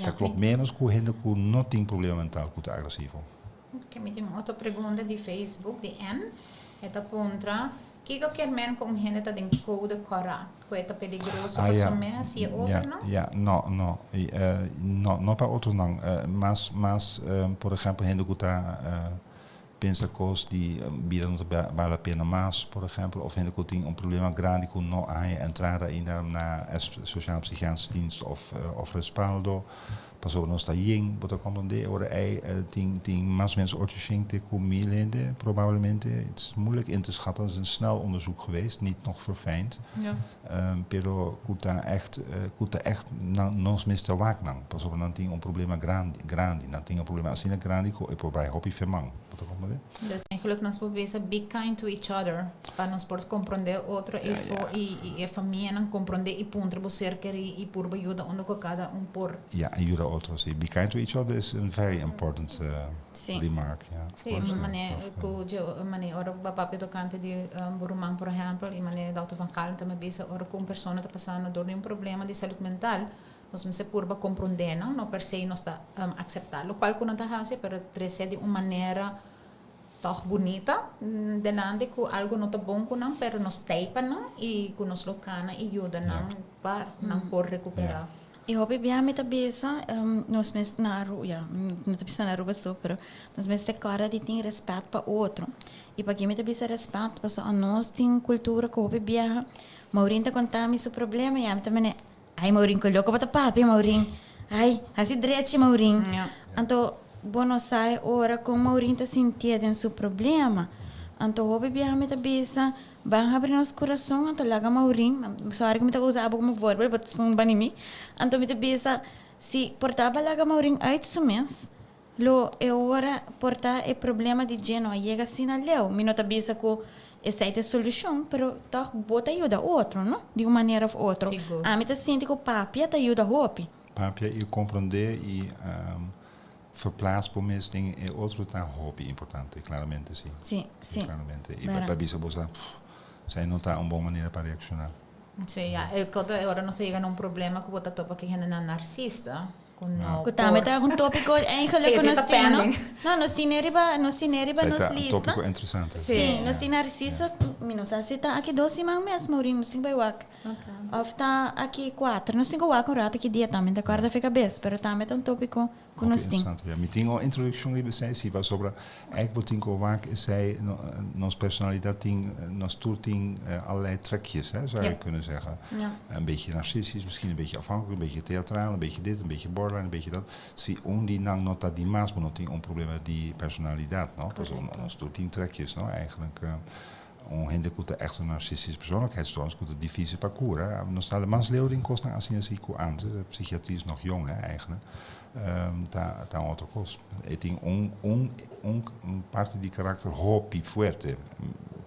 Ta klopt menos cu hende cu no tin problema mental cu ta agresivo. Ok, mi tin otro pregunta di Facebook, di N. E ta puntra: "Kico kiermen cu un hende ta den code cora? Cu e ta peligroso pa su mes y otro, no?" Ja, no. No, no pa otro no. Mas, por ehempel, hende cu ta pensa cos di bida no ta vale la pena mas, por ehempel, of hende cu tin un problema grandi cu no a entrada ainda na sociaal psychiatrische dienst of Respaldo. Pasobra nos ta yen, bo ta comprende, ora ei tin tin mas o menos 800 cu 1000 hende probablemente. Het is moeilijk in te schatten, het is een snel onderzoek geweest, niet nog verfijnd. Pero cu ta echt cu ta echt nan nos mester wak nan, pasobra nan tin un problema grandi grandi, nan tin un problema asina grandi cu e por bai hopi feman, bo ta comprende? Dus eigenlijk nos por bisa be kind to each other pa nos por comprende otro y y e famianan comprende y puntra bo ser keri y purba yuda unda cu cada un por. Ja, en yuda otro, si. Be kind to each other is een very important remark, ja. Si, mane cu mane ora bo papia tocante di bo ruman por ehempel y mane Doctor Van Galen ta bisa ora cu un persona ta pasando door di un problema di salud mental Nos mester purba komprondé nan, no per se nos ta akseptá lokual ku nan ta hasi, pero trese di un manera tòg bunita delante ku algu no ta bon ku nan, pero nos tei pa nan i ku nos lo kana i yuda nan pa nan por rekuperá. I hopi bia mi ta bisa nos mes na Aruba, ya, no ta bisa na Aruba so, pero nos mester kòrda di tin rèspèt pa otro. I p'aki mi ta bisa rèspèt? Pasobra anos tin un kultura ku hopi biaha Maurin ta konta mi su problema i ami ta mene, Ai Maurin ku loko bo ta papia Maurin ai hasi drechi Maurin anto bo no sa e ora kon Maurin ta sintié den su problema anto hopi biaha mi ta bisa ban habri nos kurason anto laga Maurin sorry ku mi ta usa abo komo voorbeeld bo ta sun bani mi anto mi ta bisa si por ta bo laga Maurin uit su mes Lo e ora por ta e problema di dje no a yega asina leu. Mi no ta bisa ku esei ta e solushon, pero tòg bo ta yuda otro, no? Di un manera òf otro. Sigur. Ami ta sinti ku papia ta yuda hopi. Papia i komprondé i verplaats bo mes den e otro ta hopi importante, klaramente si. Si, si. Klaramente. I pa bisa bo sa, esei no ta un bon manera pa reakshoná. Si, ya. E ora nos ta yega na un problema ku bo ta topa ku hendenan narsista. Ku no Ku tambe por. ta un tópiko eigenlijk Sí, ku esei nos ta tin, no? pending. No, nos tin riba, nos tin riba Esei nos ta un lista. tópiko interesante. Sí, Sí. nos tin narcisa, mi no sa si ta aki dos siman mes, Maureen, nos tin ku bai wak. Ok. Of ta aki kuater, nos tin ku wak un rato ki dia tambe, mi ta kòrda fe kabes, pero tambe ta un tópiko ku Hopi nos tin. interesante, ja. Mi tin un introdukshon riba esei, si, pasobra eigenlijk bo tin ku wak esei, nos personalidat tin, nos tur tin allerlei trekjes, hè, zou je kunnen zeggen. Ja. Een beetje narcistisch, misschien een beetje afhankelijk, een beetje theatraal, een beetje dit, een beetje borderline, een beetje dat. Si un di nan no ta dimas, bo no tin un problema di personalidad, no? Pasobra nos tur tin trekjes, no? Eigenlijk un hende ku ta echt un narcistisch persoonlijkheidsstoornis, ku ta difícil pa kura. Nos ta mas leu den kosnan asina así ku antes. De psychiatrie is nog jong, hè, eigenlijk. Ta ta un otro kos. E tin un un un un parti di karakter hopi fuerte.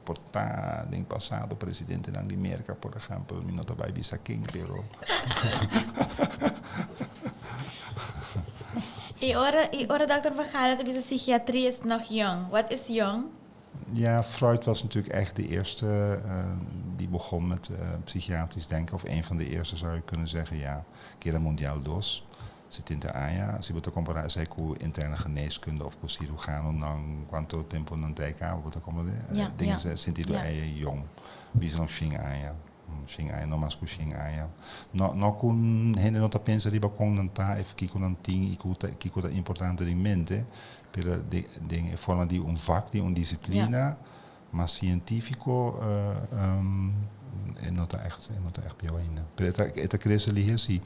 Por ta den pasado presidentenan di Merka, por ehèmpel, mi no ta bai bisa ken, pero. I ora i ora dòkter Van Galen ta bisa psychiatrie is nog jong, wat is jong? Ja, Freud was natuurlijk echt de eerste die begon met psychiatrisch denken. Of een van de eerste zou je kunnen zeggen, ja. Guerra Mundial dos, 70 aña. Si bo ta compara esei cu interne geneeskunde of cu cirujanonan, cuanto tempo nan ta e caba, bo ta comprende? Ja, Den ja. e sentido Ja. ei jong. Bisa nog shin aña. Shin aña, no mas cu shin aña. No, no cu hende no ta pensa riba con nan ta, of kico nan tin y cu ta, kico ta importante den mente, pero den, den e forma di un vak, di un disciplina, mas sientífiko e no ta ègt, e no ta ègt bieu ainda. Pero e ta, e ta krese lihe si.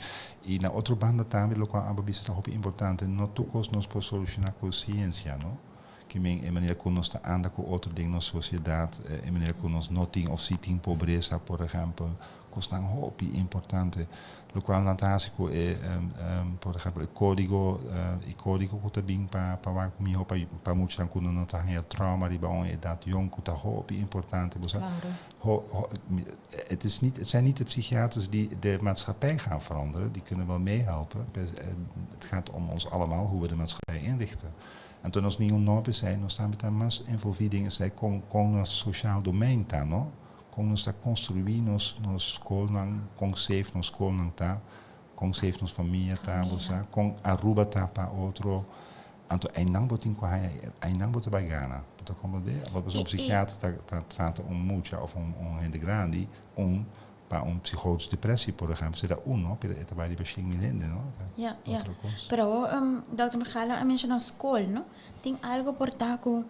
I na otro banda tambe lokual abo bisa ta hopi importante, no tur kos nos por solushoná ku siensia, no. Ke men e manera ku nos ta anda ku otro den nos sosiedat, e manera ku nos no tin òf si tin pobresa, por ehèmpel, Kosnan hopi importante, lokual nan ta hasi ku e, por ehèmpel, e kódigo, e kódigo ku ta bin pa pa wak mihó pa pa muchanan ku no ta haña trauma riba un edat yong ku ta hopi importante. Bo sa, ho, ho, het is niet, het zijn niet de psychiaters die de maatschappij gaan veranderen, die kunnen wel meehelpen. Het gaat om ons allemaal, hoe we de maatschappij inrichten. Anto nos ningun no p'esei, nos tambe ta mas envolví den esei kon kon nos sociaal domein ta, no? Kon nos ta konstruí nos nos skolnan, kon safe nos skolnan ta, kon safe nos famia ta, bo sa, kon Aruba ta pa otro. Anto einan bo tin ku haña, einan bo ta bai gana. Bo ta komprendé? Bo pasobra un psikiater ta ta trata un mucha òf un un hende grandi, un pa un psigotische depressie por ehèmpel, sera un no, pero e ta bai riba shen mil hende no, ta Ya, ya. otro kos. Pero awor dòkter Migalo a menshoná skol no. Tin algu por ta ku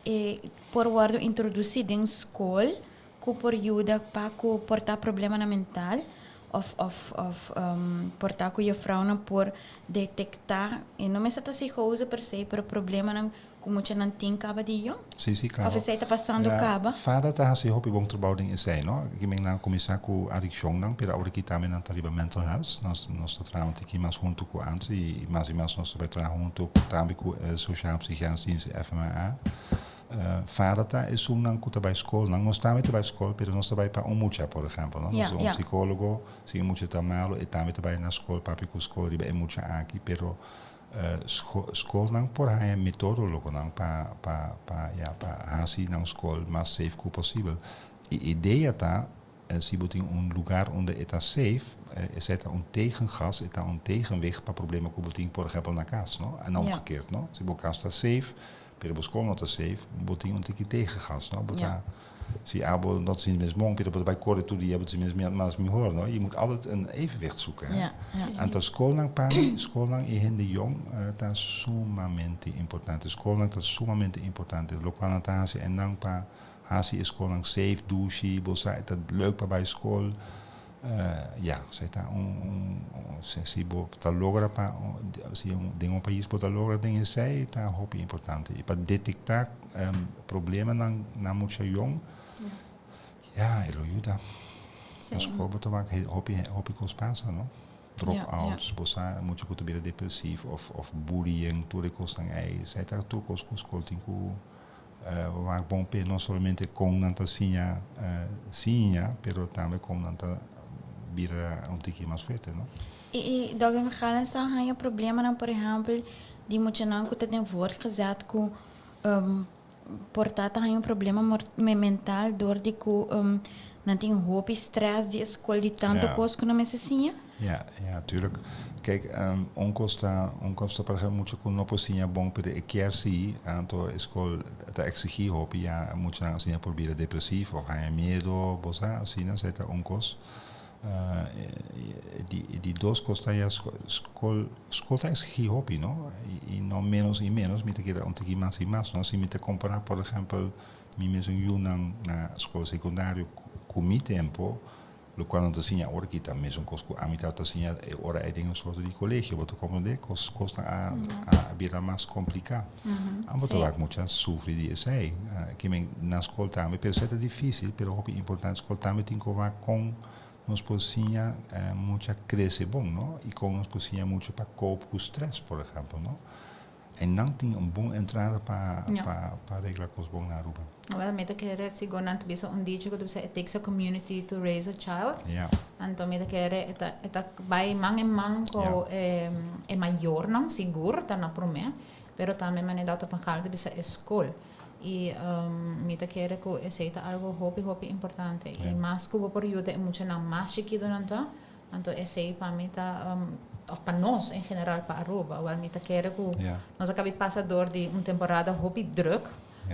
E por wòrdu introdusí den skol ku por yuda pa ku por ta problemanan mental. Of por ta ku juffrouwnan por detektá, e no mester ta psychose per se, pero problemanan ku muchanan tin kaba di yong. Si, klaro. Of esei ta pasando kaba. FADA ta hasi hopi bon trabou den esei, no? Aki men nan a kuminsá ku adikshonnan, pero awor aki tambe nan ta riba mental health. Nos ta traha un tiki mas huntu ku antes i mas i mas nos ta bai traha huntu tambe ku e Sociaal Psychiatrisch Dienst FMA. FADA ta esunnan ku ta bai skolnan. Nos tambe ta bai skol, pero nos ta bai pa un mucha, por ehèmpel, no? Nos un psikólogo, si un mucha ta malu, e tambe ta bai na skol papia ku skol riba e mucha aki, pero skolnan por haña metodologonan pa pa pa ya pa hasi nan skol mas safe ku posibel. E idea ta si bo tin un lugar unda e ta safe, esei ta un tegengas, e ta un tegenwicht pa problema ku bo tin por ehèmpel na kas, no? En omgekeerd, no? Si bo kas ta safe, pero bo skol no ta safe, bo tin un tiki tegengas, no? Bo ta Si abo no ta sinti mes bon, pero bo ta bai kore tur dia, bo ta sinti mes mas mihor, no? Je moet altijd een evenwicht zoeken, hè? Anto skolnan pa mi, skolnan i hende yong ta sumamente importante. Skolnan ta sumamente importante. Lokual nan ta hasi einan pa hasi e skolnan safe, dushi, bo sa e ta leuk pa bai skol. Ya, esei ta un, un, si bo ta logra pa, si den un pais bo ta logra den esei ta hopi importante. I pa detektá problemanan na mucha yong, ya, e lo yuda. Na skol bo ta wak hopi, hopi kos pasa, no? Drop-outs, bo sa mucha ku ta bira depresief òf òf bullying, tur e kosnan ei. Esei ta tur kos ku skol tin ku Wak bon p'e no solamente kon nan ta siña siña, pero tambe kon nan ta bira un tiki mas fuerte, no? I Dòkter Van Galen sa haña problemanan, por ehèmpel, di muchanan ku ta den voortgezet ku por ta ta haña un problema mental dor di ku nan tin hopi strès di e skol di tantu kos ku nan mester siña? Ja, ja, tuurlijk. Kijk, un kos ta, un kos ta por ehempel mucha ku no por siña bon pero e kier si, anto e skol ta eksigí hopi ya muchanan asina por bira depresief of haña miedo, bo sa, asina, esei ta un kos. E di, e di dos kos ta ya skol, skol ta eksigí hopi, no? I no menos i menos, mi ta kere un tiki mas i mas, no? Si mi ta kompará por ehempel mi mesun yunan na skol sekundario ku mi tempo, Lokual nan ta siña ora ki ta mesun kos ku ami tabata siña e ora ei den un sorto di kolegio. Bo ta komprendé? Kos kosnan a a bira mas kompliká. Amo ta wak mucha sufri di esei. Ke men na skol tambe, pero esei ta difísil, pero hopi importante. Skol tambe tin ku wak kon nos por siña mucha krese bon, no? I kon nos por siña mucha pa koop ku strès, por ehèmpel, no? En nan tin un bon entrada pa pa pa regla cos bon na Aruba. Wel, mi ta kere sigur nan ta bisa un dicho cu ta bisa it takes a community to raise a child. Anto mi ta kere e ta e ta bay man en man cu e e mayornan sigur ta na prome, pero tambe manera Doctor Van Gaal ta bisa e school. Y mi ta kere cu esey ta algo hopi hopi importante. Y mas cu bo por yuda e muchanan mas chikitonan ta, Anto esei pa mi ta, of pa nos en general pa Aruba. Awor mi ta kere ku nos a kabi pasa dor di un temporada hopi druk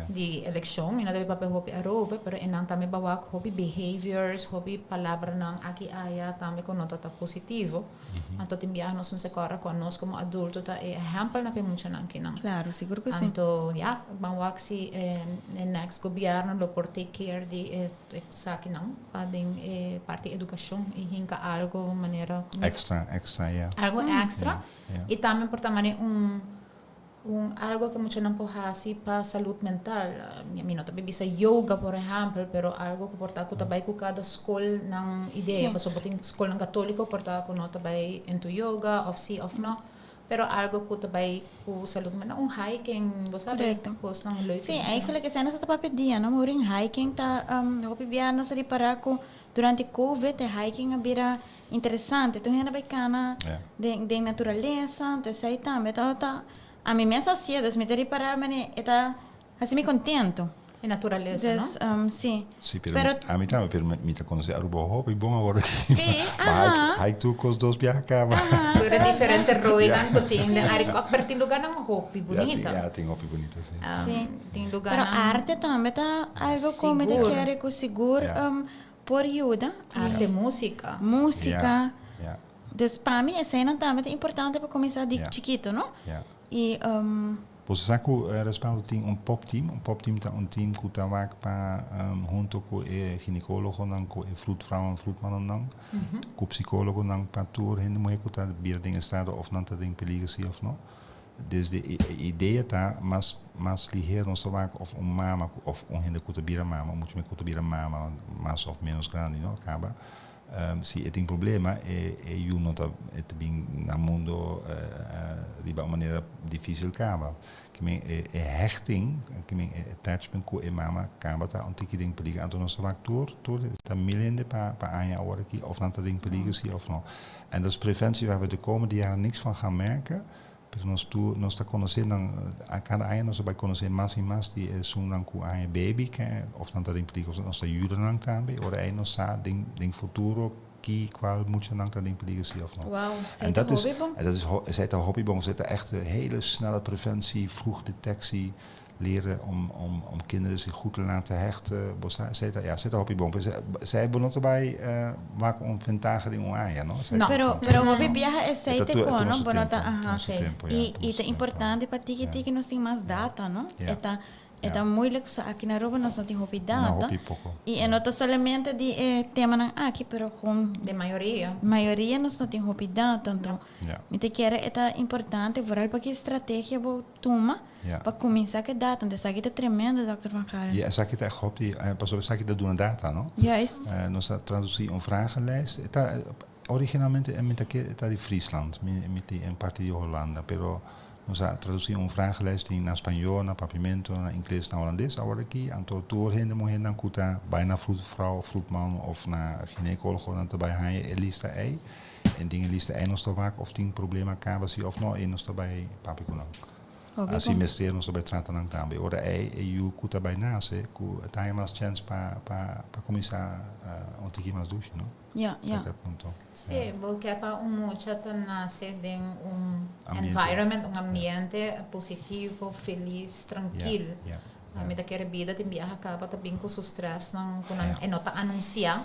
di elekshon. Mi no debe papia hopi arover, pero enan tambe ba wak hopi behaviors, hopi palabranan aki aya tambe ku no ta ta positivo. Anto tin biaha nos mester kòrda ku anos komo adulto ta e ehèmpelnan pa e muchanan kinan. Klaro, sigur ku si. Anto ya, ban wak si e next gobièrnu lo por take care di e. Esakinan pa den e parti edukashon i hinka algo manera. Extra, extra, ya. Algo extra. I tambe por ta manera un un algo ku muchanan por hasi pa salud mental. Mi no ta bisa yoga por ehèmpel, pero algo ku por ta ku ta bai ku kada skol nan idea. Pasobra bo tin skolnan katoliko por ta ku no ta bai into yoga òf si òf no. Pero algo cu ta bay cu salud mental, un hiking, bo sabi, Correcto. cosnan leuk. Sí, eigenlijk esei nos ta papia dia, no? Morin hiking ta, hopi bia nos a ripara cu durante covid e hiking a bira interesante. Tur hende a bay cana den den naturalesa, entonces esei tambe ta, ami mes a hacié, dus mi ta ripara mane e ta Hasi mi contento. E naturalesa, no? Dus, si. Si, pero mi, ami tambe, pero mi ta conoce Aruba hopi bon awor aki. Si, aha. Ma hike tur cos dos biaha caba. Aha. Tur e diferente rooinan cu tin den Arikok, pero tin lugarnan hopi bunita. Ya, tin hopi bunita, si. Si. Tin lugarnan. Pero arte tambe ta algo cu mi ta kere cu sigur por yuda. Arte, musica. Musica. Dus pa mi eseinan tambe ta importante pa cuminsa di chikito, no? Ya. Y. Bo sa ku Respaldo tin un pop team. Un pop team ta un team ku ta wak pa hunto ku e ginekólogonan, ku e vroedvrouwen, vroedmannennan, ku psikólogonan pa tur hende muhé ku ta bira den estado òf nan ta den peliger si òf no. Desde e idea ta mas mas liher nos ta wak òf un mama òf un hende ku ta bira mama, un mucha muhé ku ta bira mama mas òf ménos grandi no kaba. Si e tin problema e e yu no ta e ta bin na mundo riba un manera dificil caba. Ki men e e hechting, ki men e attachment cu e mama caba ta un tiki den peliger. Anto nos ta wak tur tur ta mil hende pa pa aña awor aki of nan ta den peliger si of no. En dat is preventie waar we de komende jaren niks van gaan merken. Pero nos tur nos ta conoce nan cada aña nos ta bay conoce mas y mas di esunnan cu aña baby ke of nan ta den peliger of nos ta yuda nan tambe ora ey nos sa den den futuro ki cual muchanan ta den peliger si of no. Wow, esey En ta dat is hopi bon. en dat is esey ta hopi bon esey ta echt hele snelle preventie vroeg detectie leren om om om kinderen zich goed te laten hechten bo sa esey ta ja esey ta hopi bon esey bo no ta bay wak un ventaha den un aña no esey No. ta Pero pero hopi biaha esey E ta te tu e kon tuma no su bo no ta tempo aha tuma su tempo ya y tuma y su ta tempo importante pa tiki ya tiki nos tin mas data no ya e ta e ya ta moeilijk pasobra aki na Aruba nos no tin hopi no data hopi poko y e ya no ta solamente di e temanan aki pero gewoon De mayoria. mayoria nos no tin hopi data anto ya mi ta kere e ta importante vooral pa ki strategia bo tuma Ja. pa kuminsá ku e data. Anto esaki ta tremendo, Dòkter Van Galen. Ja, esaki ta echt hopi, pasobra esaki ta duna data, no? Juist. Nos a tradusí un vragenlijst. E ta, originalmente mi ta ke e ta di Friesland, mi mi tin un parti di Holanda, pero nos a tradusí un vragenlijst tin na spañó, na papiamento, na ingles, na holandes awor aki. Anto tur hende muhernan ku ta bai na vroedvrouw of vroedman of na ginecólogo nan ta bai haña e lista ei. En den e lista ei nos ta wak of tin problema kaba si of no ei nos ta bai papia ku nan. Hopi Asi bon. mester nos ta bai trata nan tambe. Ora ei e yu ku ta bai nase ku ta haña mas chèns pa pa pa kuminsá un tiki mas dushi no. Ja, ja. Ta e punto. Sí, Ja. bo ke pa un mucha ta nase den un Ambiente. environment, un Ja. ambiente positivo, felis, Ja, trankil. ja, A ja. mi ta kere bida tin biaha kaba ta bin ku su stressnan ku nan Ja. e no ta anunsiá.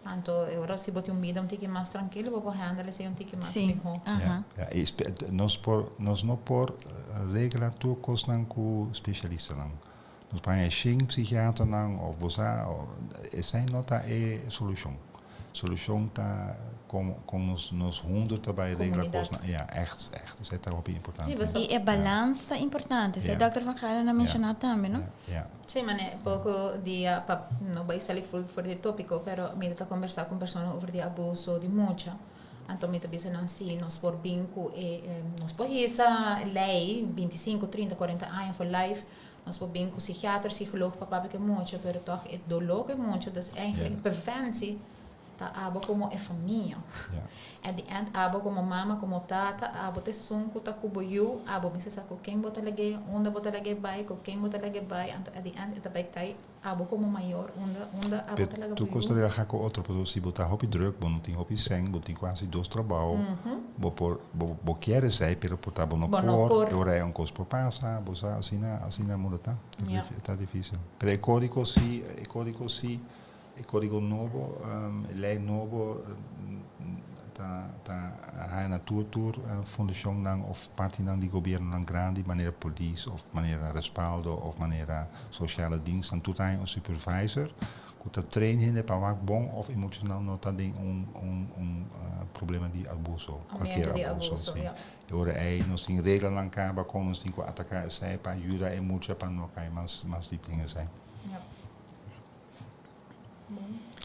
Anto e ora si bo tin un bida un tiki mas trankilo bo por handle esei un tiki mas Sí, mihó. aha. Ja, ja. I nos por, nos no por regla tur kosnan ku spesialistanan. Nos por haña shen psikiaternan òf bo sa, esei no ta e solushon. Solushon ta kon kon nos nos huntu ta bai regla Komunidat. kosnan. Ja, ègt, ègt. Esei ta hopi Sí, importante. pasobra. I e balans ta importante. Esei Ja. dòkter Van Galen a Ja, menshoná tambe, no? ja, ja. Sí, mane poco dia pa no bai sali full for di topico, pero mi ta conversa cu un persona over di abuso di mucha. Anto mi ta bisa nan si nos por bin cu e, nos por hisa ley 25, 30, 40 aña for life, nos por bin cu psichiater, psicoloog pa papia cu e mucha, pero toch e dolor cu e mucha, dus eigenlijk preventie Ta abo komo e famia. At the end abo komo mama, komo tata, abo ta esun ku ta ku bo yu, abo mester sa ku ken bo ta lag'é, unda bo ta lag'é bai, ku ken bo ta lag'é bai, anto at the end e ta bai kai abo komo mayor unda unda abo ta laga bo Tur kos yu. ta relaha ku otro, pasobra si bo ta hopi druk, bo no tin hopi sèn, bo tin ku hasi dos trabou, bo por bo bo kier esei pero por ta bo no Bo no por, por. e ora ei un kos por pasa, bo sa asina asina mundo ta, ta difisil. Pero e kódigo si e kódigo si E kódigo nobo, e lei nobo ta ta haña na tur tur fundashonnan òf partinan di gobièrnunan grandi manera polis òf manera respaldo òf manera sosiale dienstnan tur ta haña un supervisor ku ta train hende pa wak bon òf e muchanan no ta den un un un problema di abuso, Ambiente kualkier di abuso abuso, si. ja. E ora ei nos tin reglanan kaba kon nos tin ku ataká esei pa yuda e mucha pa no kai mas mas dip den esei. Ja.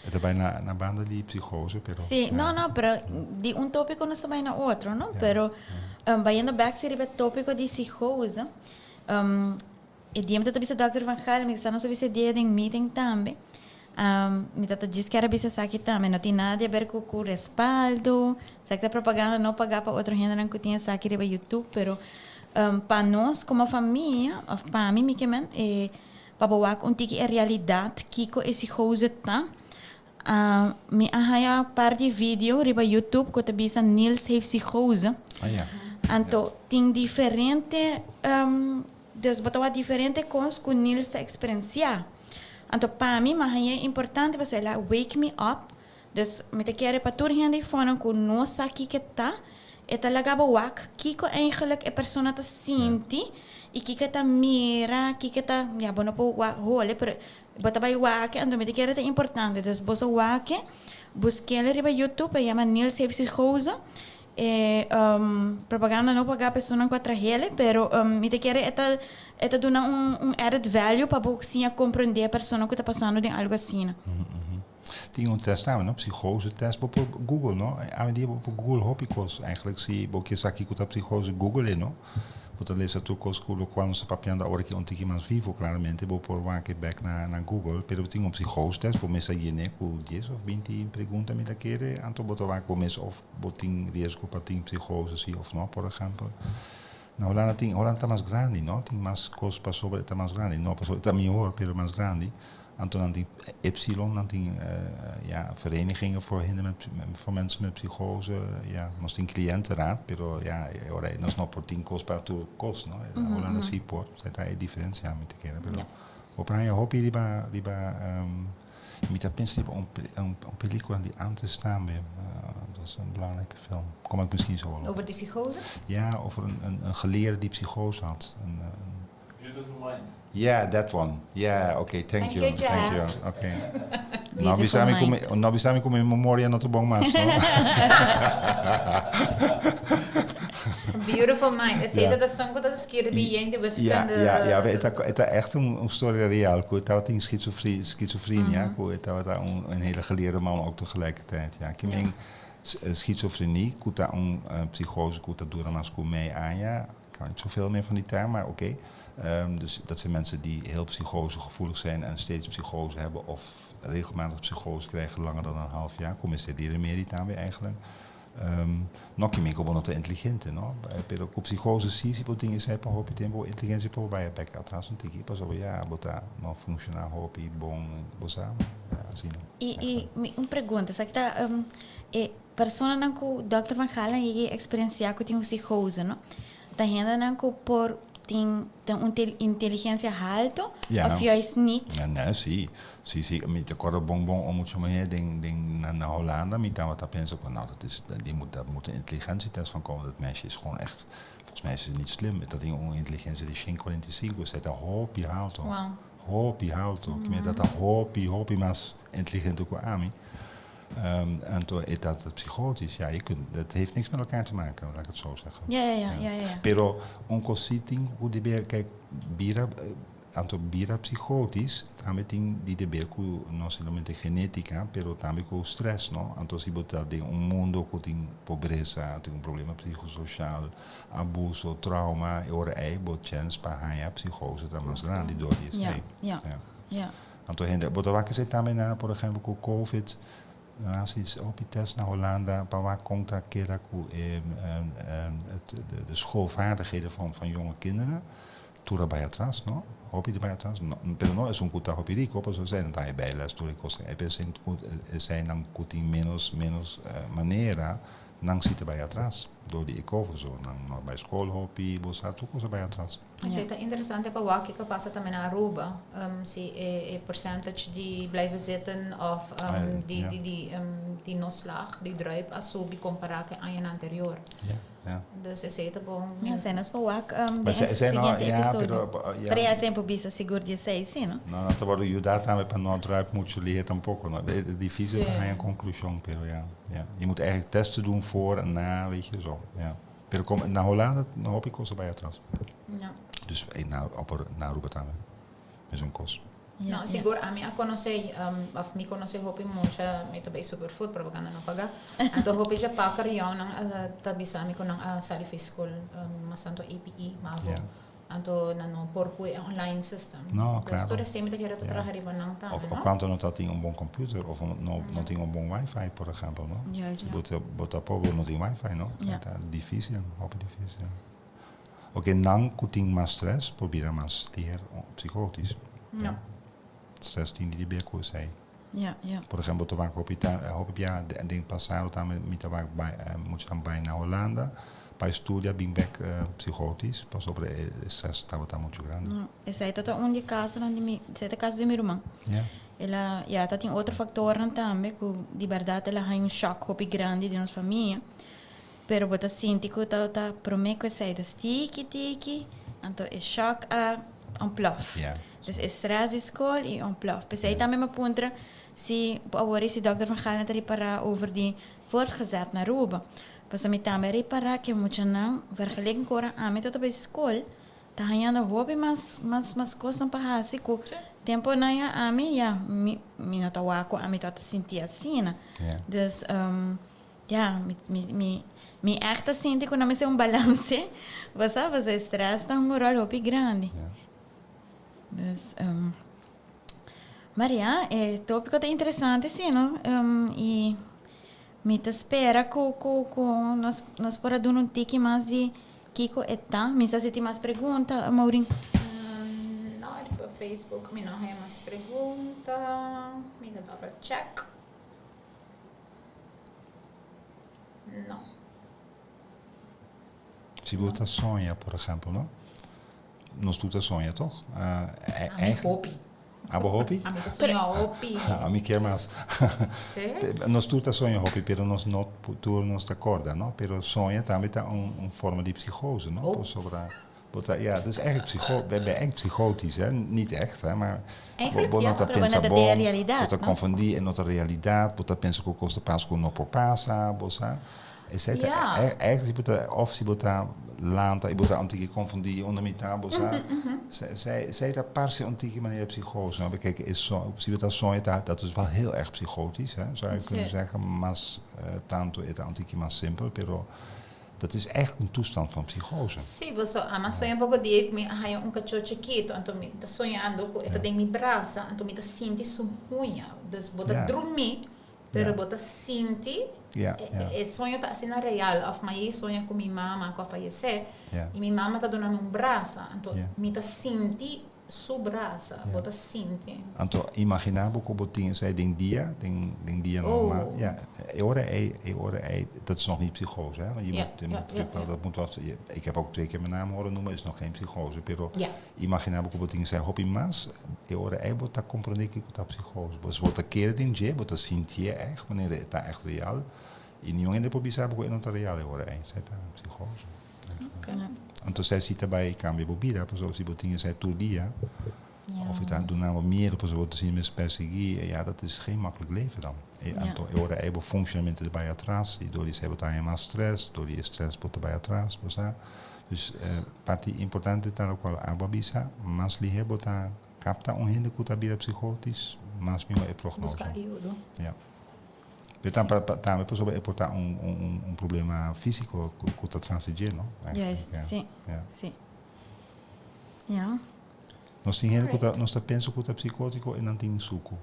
E ta bai na na banda di psicose pero. Sí, no, no, pero di un tópiko nos ta bai na otro, no? Pero bayendo bèk si riba e tópiko di psicose, e dia mi ta ta bisa dòkter Van Gaal, mi sa nos a bisa e dia den meeting tambe, mi ta ta djis kier a bisa esaki tambe, no tin nada di aber ku ku respaldo, esaki ta propaganda no pagá pa otro hendenan ku tin esaki riba YouTube, pero pa nos komo famia, òf pa mi, mi ke men, e Pa bo wak un tiki e realidat kiko e psicose ta, mi a haña par di video riba YouTube ku ta bisa Niels heeft psychose. Anto tin diferente, dus bo ta wak diferente kos ku Niels ta eksperensiá. Anto pa mi mi a haña importante pasobra el a wake me up. Dus mi ta kere pa tur hende fono ku no sa kiko ta. E ta laga bo wak kiko eigenlijk e persona ta sinti i kiko e ta mira, kiko e ta, ya bo no por wak hole pero bo ta bai wak anto mi ta kere ta importante. Dus boso wak e, busk'el riba YouTube, e yama Niels heeft psychose. E propaganda no paga personan ku a trahel pero mi ta kere e ta e ta duna un un added value pa bo siña komprende e persona ku ta pasando den algu asina. Tin un test tambe no, psychose test, bo por google no, awendia bo por google hopi kos, eigenlijk si bo kier sa kiko ta psychose google e no, bo ta lesa tur kos ku lokual nos ta papiando awor aki un tiki mas vivo claramente bo por wak e bek na google, pero tin un psychose test bo mes a yene ku dies of binti pregunta mi ta kere, anto bo ta wak bo mes of bo tin riesgo pa tin psychose si of no por ehempel. Na Hulanda tin, Hulanda ta mas grandi no, tin mas kos pasobra e ta mas grandi, no pasobra e ta mihor pero mas grandi. Anto nan tin Epsilon, nan tin ja, verenigingen voor hende met, voor mensen met psychose. Ja, nos tin cliëntenraad, pero ja, e ora nos no por tin kos pa tur kos, no? Na Hulanda si por, esei ta e diferencia mi ta kere, pero bo por haña hopi riba, riba, mi ta pensa riba un, un pelicula di antes tambe, dat is een belangrijke film. Kom ik misschien zo wel op. Over die psychose? Ja, over een, een, een geleerde die psychose had. Een, een Beautiful Mind. Yeah, that one. Yeah, okay, thank Thank you. you, Thank you. Jeff. Okay. No Beautiful bisa mi ku mind. mi, no bisa mi ku mi memoria no ta bon mas, no? Beautiful Mind. Esei Ja. ta esun ku ta skirbi yen di Ja, wiskunde. ja, ja, e ta, e ta echt un, un storia real. Ku e tabata tin schizofre, schizofrenia, ku e tabata un, een hele geleerde man ook tegelijkertijd. Ja, ki men schizofrenie, ku ta un psychose ku ta dura mas ku mei aña. Ik hou niet zoveel meer van die term, maar oké. Dus dat zijn mensen die heel psychosegevoelig zijn en steeds psychose hebben of regelmatig psychose krijgen langer dan een half jaar. Kom eens de remedie tambe eigenlijk. No ki men ku bo no ta inteligente, no? Pero ku psychose si, si bo tin esei pa hopi tempo, inteligensia por bai bek atras un tiki, pasobra ya bo ta no funciona hopi bon, bo sa, ya asina. I, i mi un pregunta, esaki ta e Personanan ku Dòkter Van Galen a yega eksperensiá ku tin un psikose, no? Ta hendenan ku por tin tin un inteligensia haltu Ja. òf juist nit? Ja, nee, sí. Sí, sí. Mi ta kòrda bon bon un mucha muhé den den na na Holanda. Mi tabata pensa ku nou dat is die moet daar moet een intelligentietest van komen. Dat meisje is gewoon echt, volgens mij is ze niet slim. Dat tin un inteligensia di shen kuarenta i sinku. Esei ta hopi haltu. Wow. Hopi haltu. Mi ta ta hopi hopi mas inteligente ku ami. Anto e ta psychotisch, ja, je kunt, dat heeft niks met elkaar te maken, laat ik het zo zeggen. Ja, ja, ja, ja, ja, ja. Pero un cos si tin cu di ber, kijk, bira, anto bira psychotisch tambe tin di te ber cu no solamente genetica, pero tambe cu stress, no? Anto si bo ta den un mundo cu tin pobreza, tin un problema psychosocial, abuso, trauma, e ora ey bo chens pa haya psychose ta mas grandi door di esey. Ja, ja, Ja. ja. Anto hende bo ta wak esei tambe na por ehempel ku covid nan hasi hopi test na Holanda pa wak kon ta keda ku e de schoolvaardigheden van van jonge kinderen tur a bai atras no hopi ta bai atras no pero no esun ku ta hopi riko pasobra esei nan ta haña bijles tur e kosnan ei pero eseinan ku tin menos menos manera nan si ta bai atras dor di e covid so nan no bai skol hopi bo sa tur kos a bai atras. Esei ta interesante pa wak kiko pasa tambe na Aruba. Si e percentage di blijven zitten of di di di di no slag, di druip a subi compara cu e añanan anterior. Ja, ja. Dus esei ta bon. Ja, esei nos por wak den Maar e esei no, siguiente ja, episodio. pero, ja. Pero ya esei por bisa sigur di esei, si no? No, nan ta wordo yuda tambe pa no druip mucho lihe tampoco, no. E dificil pa Sí. haña conclusion, pero ja, ja. Je moet eigenlijk testen doen voor en na, weet je, zo, ja. Pero kom na Holanda no hopi kos a bai atras. Ja. Dus na op na Aruba tambe mesun kos. Ja, No, sigur ami a konosé of mi konosé hopi mucha mi ta bay superfood propaganda no paga. Anto hopi dje paker yònnan a ta bisa mi ku nan a sali for skol mas tantu APE, mavo. Ja. Anto nan no por ku e online system. No, Dus claro. tur esei mi ta kere ta Ja. traha riba nan tambe, Of, no? of cuanto no ta tin un bon computer of un, no, no tin un bon wifi, por ehempel, no? Juist. Bo ta, bo ta pober no tin wifi, no? Ja. Ta difícil, hopi difícil. Oké, nan ku tin mas stress por bira mas liher psychotisch. Ja. Stress tin di ber ku esei. Ja, ja. Por ehempel, ta wak hopi ta, hopi bia den pasado tambe mi ta wak bai, muchanan bai na Holanda pa estudia bin bek psychotisch pasobra e stress tabata mucho grandi. No, esei ta ta un di e kasonan di mi, esei ta e kaso di mi ruman. Ja. El a, ya, ta tin otro faktornan tambe ku di bèrdat el a haña un shòk hopi grandi den nos famia. Pero bo ta sinti ku ta ta promé ku esei. Dus tiki tiki, anto e shòk a ontplof. Dus e strès di skol i ontplof. P'esei tambe mi a puntra si awor si dòkter Van Galen ta ripará over di voortgezet na Aruba. Pasobra mi tambe a ripará ku e muchanan vergeleken ku ora ami tabata bai skol ta hañando hopi mas mas mas kosnan pa hasi ku temponan ya ami ya mi mi no ta wak ku ami tabata sinti asina. Dus Ya, mi, mi, mi, mi echt ta sinti ku no mester un balanse. Bo sa, pasobra e stress ta hunga un ròl hopi grandi. Ja. Dus, maar ja, e tópiko ta interesante sí, no? I mi ta spera ku, ku, ku nos, nos por a duna un tiki mas di kiko e ta. Mi sa si tin mas pregunta, Maureen. No, riba Facebook mi no haña mas pregunta. Mi ta double check. No. Si bo ta soña, por ehempel, no? Nos tur ta soña, toch? Ami hopi. Abo hopi? Ami ta soña hopi. Ami kier mas. Sí? Nos tur ta soña hopi, pero nos no tur nos ta corda, no? Pero soña tambe ta un forma di psicose, no? Oh. Pasobra Bo ta, ja, dus eigenlijk psycho, ben ben echt psychotisch, hè? Niet echt, hè, maar Eigenlijk bo no ja. ta Pero bo pensa no ta den bon, realidad, bo ta no? confundí e no ta realidad, bo ta pensa cu cos ta pasa cu no por pasa, bo sa. Esei ta Ja. eigenlijk si bo ta, of si bo ta lanta y bo ta un tiki confundí unda mi ta, bo sa. Esei, esei ta parce un tiki manera psychose, no? Kijk, e so, si bo ta soña ta, dat is wel heel erg psychotisch, hè, zou je kunnen Sí. zeggen, mas tanto e ta un tiki mas simpel, pero Dat is echt un toestand van psychose. Sí, paso ami a soña poko dia ku mi a haña un kachó chikitu, anto mi ta soñando ku e ta den mi brasa, anto mi ta sinti su huña. Dus bo ta drumí, pero bo ta sinti e soño ta asina real. Òf mi a soña ku mi mama ku a fayesé, i mi mama ta duna mi un brasa, anto mi ta sinti Su brasa, bo ta sinti. Anto imagina bo ku bo tin esei den dia, den den dia normal. Oh. Ja, e ora ei, e ora ei, dat is nog niet psychose hè, want je Ja, moet, je ja, moet ja, wel, ja. dat moet wat, je, ik heb ook twee keer mijn naam horen noemen, is nog geen psychose, pero Ja. imagina bo ku bo tin esei hopi mas, e ora ei bo ta komprondé kiko ta psychose. Bo bo ta kere den dje, bo ta sintié echt, wanneer e ta echt real, i niun hende por bisa bo ku e no ta real e ora ei, esei ta psychose. Anto esei si ta bai cambia bo bida, pasobra si bo tin esei tur dia, of e ta duna bo miedo pasobra bo ta sinti mes persigui, ya dat is geen makkelijk leven dan. E anto e ora ei bo functionamento ta bai atras y door di esei bo ta haña mas stress, door di e stress bo ta bai atras, bo sa. Dus parti importante ta locual abo a bisa, mas lihe bo ta capta un hende cu ta bira psicotisch, mas miho e prognose. Busca ayudo. Ja. Pero tam, pa, pa, tambe pasobra e por ta un, un, un problema físico ku, ku ta tras di dje, no? Juist, Ja, sí. ja. Sí. Ja. Nos tin hende ku ta, nos ta pensa ku ta psikótiko i nan tin suku.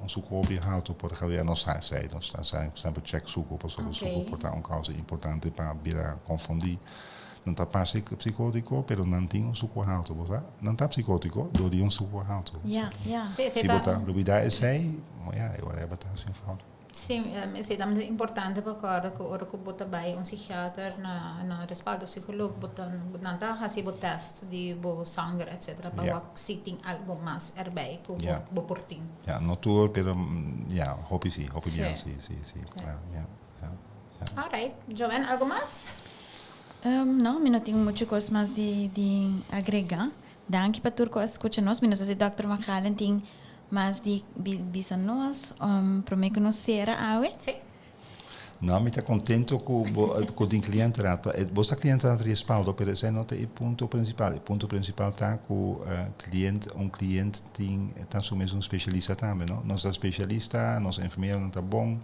Un suku hopi haltu por ehempel, ja, nos sa esei, nos ta sa semper check suku pasobra Oké. suku por ta un kousa importante pa bira konfundí. Nan ta parse psikótiko, pero nan tin un suku haltu, bo sa? Nan ta psikótiko dor di un suku haltu. Ja, ja. Sí, esei Si bo ta. ta lubidá esei, ja, e ora ei bo ta hasi un fout. Sí, esei tambe ta importante pa kòrda ku ora ku bo ta bai un psikiater na na respaldo psikolog bo ta nan ta hasi bo tèst di bo sanger etsetera pa Ja. wak si tin algo mas erbij ku bo Ja. bo por tin. Ja, no tur, pero ja, hopi si, hopi Sí. biaha si, si, si, Sí. klaro, ja, ja, ja. Alright, Joanne, algo mas? No, mi no tin mucho kos mas di di agrega. Danki pa tur ku a skucha nos. Mi no sa si Dòkter Van Galen tin mas di bisa nos promé ku nos sera awe. Sí. No, mi ta contento cu bo cu tin cliëntenraad. Bo sa cliëntenraad respaldo, pero esei no ta e punto principal. E punto principal ta cu cliënt, un cliënt tin ta su mes un specialista tambe, no? Nos ta specialista, nos enfermeronan ta bon,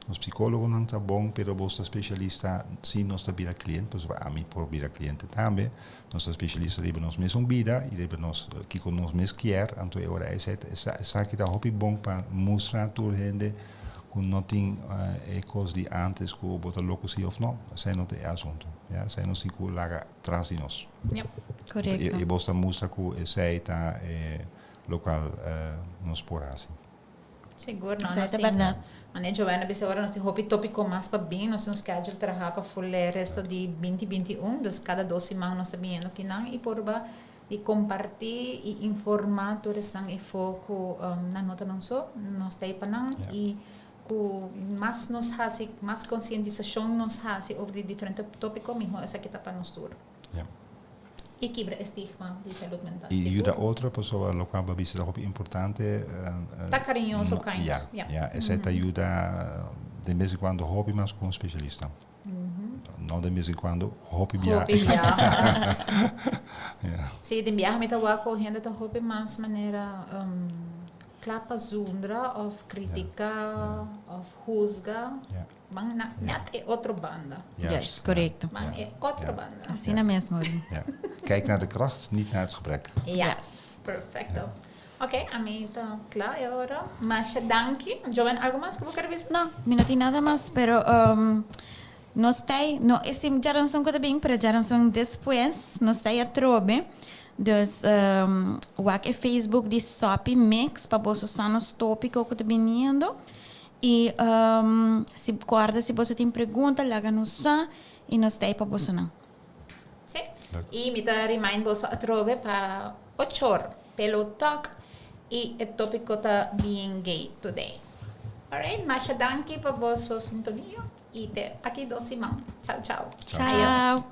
Nos psicólogonan ta bon, pero bos ta specialista si nos ta bira cliente, pasobra ami por bira cliente tambe. Nos ta specialista riba nos mesun bida y riba nos kico nos mes kier, anto e ora esei ta esaki ta hopi bon pa mustra tur hende cu no tin e cos di antes cu bo ta loco si of no, esei no ta e asunto, ya, esei nos tin cu laga tras di nos. Correcto. Y bos ta mustra cu esei ta e locual nos por haci. Sigur no, Esei nos ta tin, bèrdat. Manera Joanna bisa ora nos tin hopi tópiko mas pa bin, nos tin un schedule traha pa full e resto di binti binti un, dus kada dos siman nos ta biniendo kinan i purba di kompartí i informá tur esnan efó ku nan no ta nan so, nos ta ei pa nan i. Ku mas nos hasi, mas konsientisashon nos hasi over di diferente tópiko, mihó esaki ta pa nos tur. I kibra e stigma di salud mental. I yuda otro pasobra lokual bo a bisa ta hopi importante. Ta kariñoso kind. Ya, ya. Esei ta yuda den bes en kuando hopi mas ku un spesialista. No den bes en kuando, hopi biaha. Hopi biaha. Si, den biaha mi ta wak ku hende ta hopi mas manera kla pa zundra òf kritiká òf husga. Ban na net e otro banda. Juist, korekto. Ban e otro banda. Asina mes, Maureen. Ja. Kijk naar de kracht, niet naar het gebrek. Yes, perfecto. Ok, ami ta kla e ora. Masha danki. Joan, algo mas ku bo ker bisa? No, mi no tin nada mas, pero nos ta ei, no e sim djaranson ku ta bin, pero djaranson despues nos ta ei atrobe. Dus wak e Facebook di Soppy Mix pa boso sa nos topiko ku ta biniendo. I si kòrda si boso tin pregunta laga nos sa i nos ta ei pa bosonan. Sí. I mi ta remind boso atrobe pa ochor Pelo Talk i e tópiko ta Being Gay Today. Alright, masha danki pa boso sintonia i te aki dos siman. Chao chao. Chao.